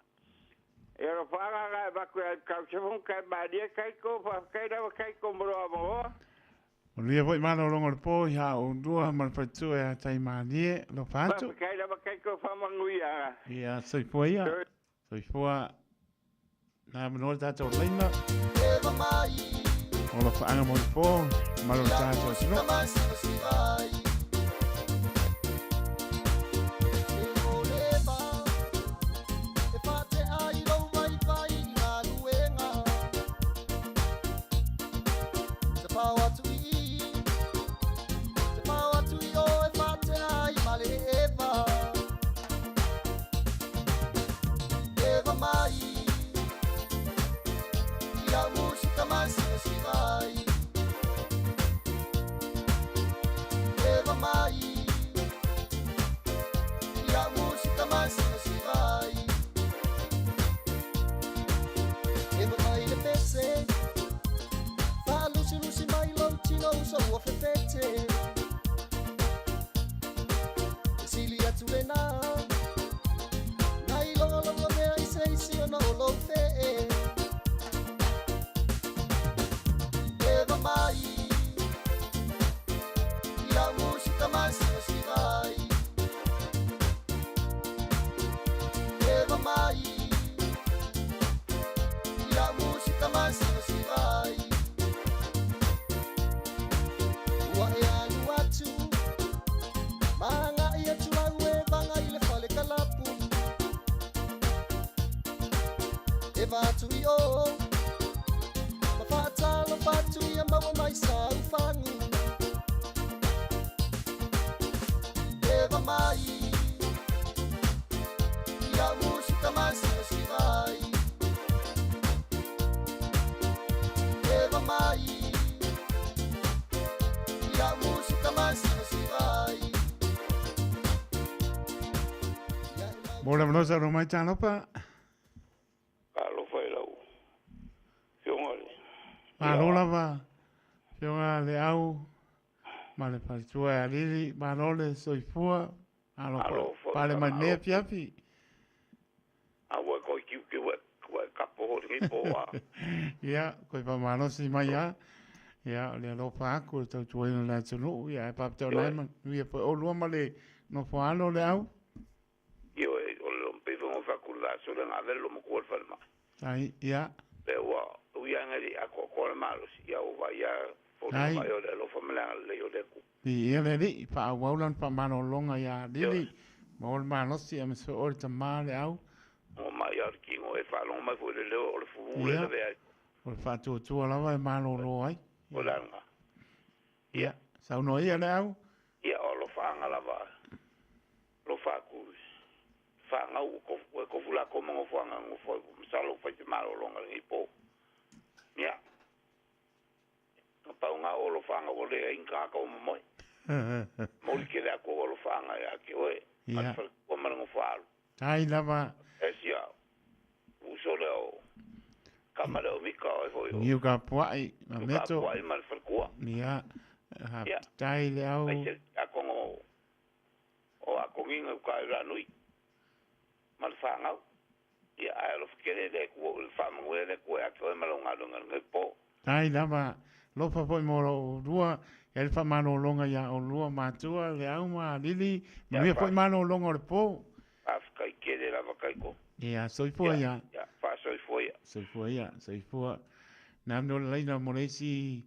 E ro whaanga e baku e kau se fung kai maria kai ko, whawhkai rawa kai ko moroa mongoa. Manuia foi malologa o le po i ha oulua ma le faletua ia Taimalie. Alofa atu. Faafetai lava kai ko whamanuiaga. Ia, soifua ia. Soifua. Na manoa le tatou laina. O alofaaga mo le po, malo le tatou atunuu. Mo le avanoa saunoa mai Talofa. Talofa i lau Afioga i le. Malo lava Afioga Leau ma le faletua e Alili, malo le soifua, malo pale mai lenei afiafi. A ua koe kiukiu ua e kapo hoi lenei po a. Ia, koe faamalosi mai a. Ia, o le alofa aku o le tautuaina o le atunuu, ia ae faapitoa nai manuia foi oulua ma le nofo alo Leau. Ioe, o le lompe fo ngo faku le vaso le ngave le lomatua le falemai. Ai, ia. Le ua ui anga li ako ko le malosi, ia ua vai ia foliga mai o le alofa ma le agalelei o le Atua. Viia le Alii, faaauau lana faamalologa ia Lili, maua le malosi aemaise foi oe le tama Leau. Ngo mai ia o le kino e faalogo mai foi le leo o le fulu le lavea ai. O le faatuatua lava e malolo ai. O le aga. Ia, saunoa ia Leau. Ia, o alofaaga lava, alofa atu i fanau ua kofu, e kofu latou ma nofoaga nofo ai, masalo ua fai se malologa i lenei po. Ia, na pau na o alofaaga ua leai ni tagata ua momoe. Momoli tele atu ou alofaaga ia te oe, ma le faletua ma le nofoalu. Tai lava. E sia uso lea o tama lea o Mika o e foi o. Niu kapua'i ma Meto. Niu kapua'i ma le faletua. Ia, faafetai le au. Aise akongo o Akogiga uka i Ranui ma le fanau. Ia, ae alofa tele le Atua, le faamanuia le Atua ia te oe ma lau galuega i lenei po. Tai lava, alofa foi mo lou lua, i ai le faamalologa ia oulua matua, Leau ma Lili, manuia foi malologa o le po. Faafetai tele lava Kaiko. Ia, soifua ia. Ia, faasoifua ia. Soifua ia, soifua. Na amio le laina mo le isi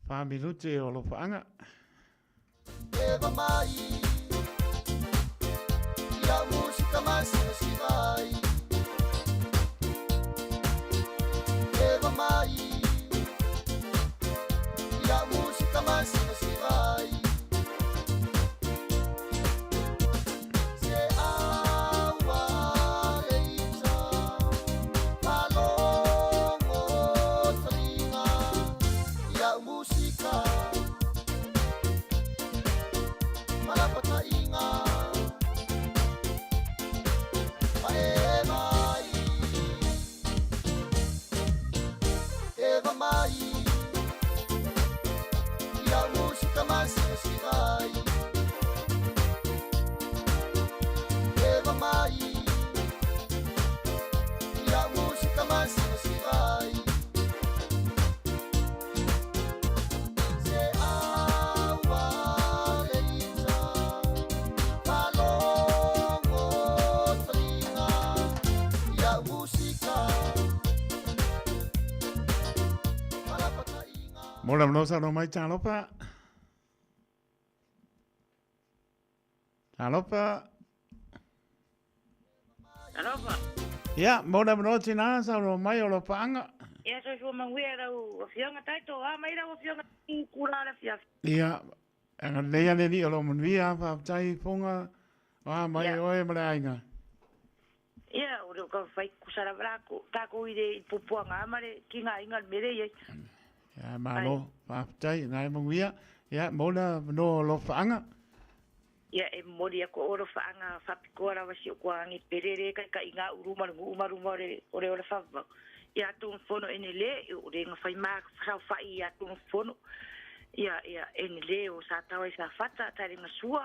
wha minute o alofaaga. Eva mai Ia musika masingasina ai Eva mai Ia musika masingasina ai Se aua le ita Palongo talinga Ia musika Mo le avanoa saunoa mai Talofa. Talofa. Talofa. Ia, mo le avanoa tina saunoa mai o lo paaga. Ia, soifua manuia lau afioga Taito, a mai lau afioga i kula o le afiafi. Ia, agalelei le Alii o lo manuia, faafetai Foga, o a mai oe ma le aiga. Ia, o le ka fai kusa lava la ko tākou i le i pupuanga ma le ki ngā inga le mere i ai. Ia, malo, faafetai, na e manuia. Ia, mo le avanoa o alofaanga. Ia, e momoli aku o alofaanga faapitoa lava si o kuaangi pele le kai ngā uru ma le nguu ma luma o le o le ola faavavau. Ia atonu fono ene le, o le nga fai ma saofai ia atonu fono. Ia, ia, ene le o sa tau ai sa fata, tare nga sua.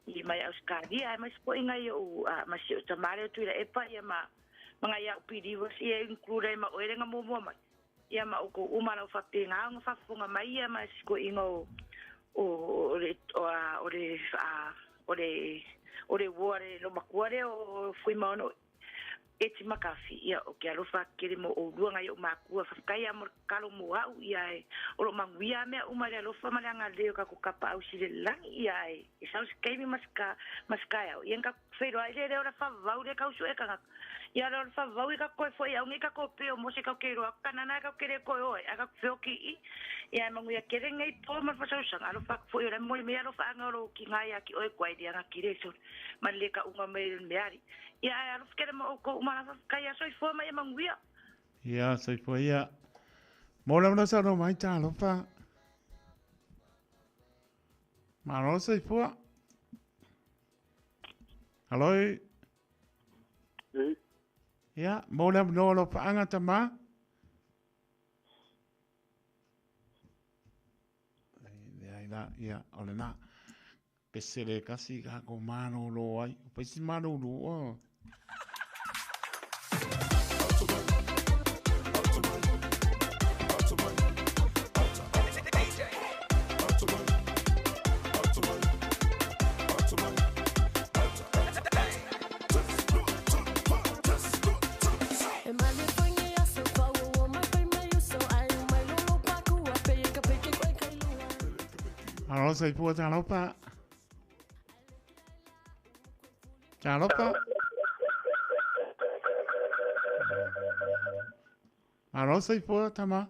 I mai Ausetalia aemaise foi ngai o'u ma si o'u tamā lea o Tuilaepa ia ma ma ngai a'u believers ia e include ai ma oe le ga muamua mai ia ma oukou uma lau faapega ona faafofoga mai ia ma si koeina o o o le o a o le a o le o le uo a le loomatua lea o Fuimaono Eti Makafi, ia, o ke alofa kele mo ʻolua ngai oʻu makua, faafetai a mo le tatalo mo aʻu, ia, e o lo o manuia a mea uma i le alofa ma le agalelei o kakou Kapaʻau i le lagi, ia, e e sau se taimi ma se ka ma se kaeao, ia na kakou feiloai lea i le ola faavavau lea kau suʻe kanaka, ia, le ola faavavau ia kakou toe foʻi au nei kakou pei o Mose kakou ke iloa aku ka nana kakou ke le koe oe, ae kakou feoki i i, ia, e manuia kele nei po ma le fasausaga, alofa aku foi o le momoli mai alofaaga o lou kiga ia ki oe koai liaga kile sole ma le le kauga mai le meali. Ia ae alofa tele ma oukou uma lava. Kai a soifua mai e manuia. Ia, soifua ia. Mo le avanoa saunoa mai, talofa. Malo soifua. Hello. Ei. Ia, mo le avanoa o lau paaga tama. Leai la, ia, o lena. Pese le kasi ka ko malōlō ai. O paisi malōlō o. Alo soifua talofa. Talofa. Alo soifua tama.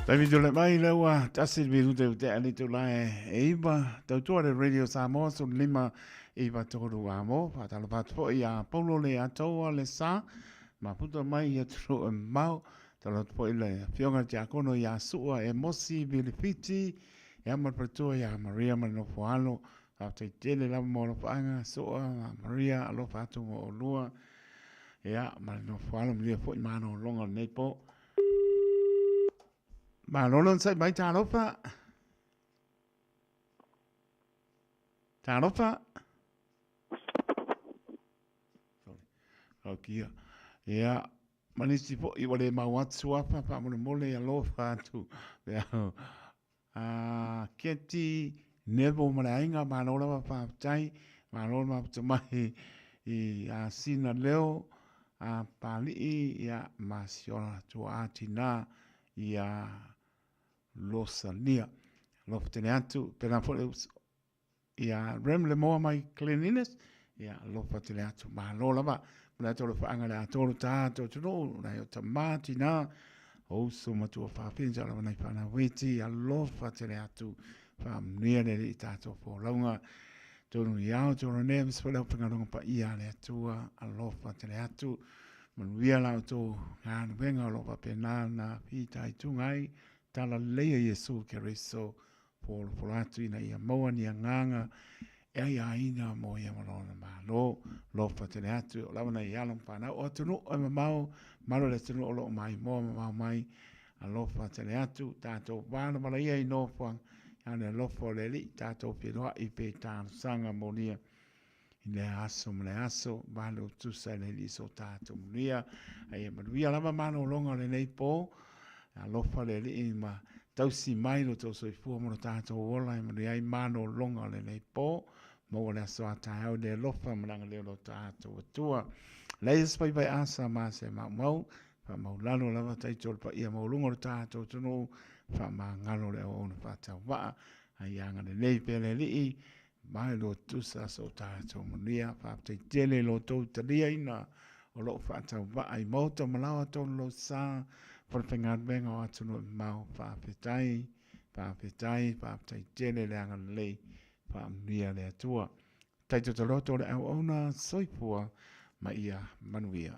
Taimi tule mai lea ua tasi le minute ua tea nei itula e iva. Tautua le Radio Samoa 15 iva tolu amo. Faatalofa atu foi ia Paulo le Atoa le Sa mafuta mai i atunuu e mamao. Talofa atu foi le Afioga i le Tiakono ia Sua Emosi Vilifiti ia ma le faletua ia Maria ma le nofo alo. Faafetai tele lava mo alofaaga Sua ma Maria alofa atu mo oulua ia ma le nofo alo manuia foi malologa o lenei po. Malo le onosai mai talofa. Talofa. Sorry. Raukia. Ia, ma nisi foi ua le mau atu suafa faamolemole alofa atu. Ia, a Keti Neville ma le aiga, malo lava faafetai. Malo le mafuta mai i a Sina Leo, a Papalii, ia, ma si ona tuaa tinā ia Losania. Alofa tele atu, pēlā foi le ia Rem Lemoa mai Glen Innes, ia alofa tele atu, malo lava. Mo le atu o le whaanga le atoa lo tātou atunuu, nai o tamā tinā, o uso matua whawhina sa lava nai whanau iti, alofa tele atu, whaamanuia le Alii i tātou folauga. Tonu i ao tō rone, ma se whale hopenga pa ia le Atua, alofa tele atu, manuia la o tō galuega o lo faapena na fitaituga ai, talalelei a Iesu Keriso, Polopola atu ina ia maua ni agaga e aiaina mo ia ma lona Malo. Lofa tele atu o lava nai alo ma fanau o atunuu e mamao, malo le atunuu o loo maimoa mamao mai. Alofa tele atu, tatou valavala ia i nofoaga, a le alofa o le Alii, tatou feiloai pe talosaga molia i lea aso ma lea aso, vale tusa i le Alii so tatou manuia. A ia manuia lava malologa o lenei po, alofa le Alii ma tausi mai lo tou soifua ma lo tatou ola e manuia ai malologa o lenei po. Maua le aso a taeao i le alofa ma le agalelei o lo tatou Atua. Leai se vaivai asa ma se maumau, faamaulalo lava taito o le paia maualuga o lo tatou atunuu, faamagalo le auauna faatauvaa, a ia agalelei pea le Alii Mai lo tusa so tatou manuia. Faafetai tele i lo outou taliaina o loo faatauvaa i maota ma laoa tonu lou sa falefaigaluega o atunuu e mamao. Faafetai, faafetai, faafetai tele le agalelei. Faamanuia le Atua. Taitoto loto le auauna soifua ma ia manuia.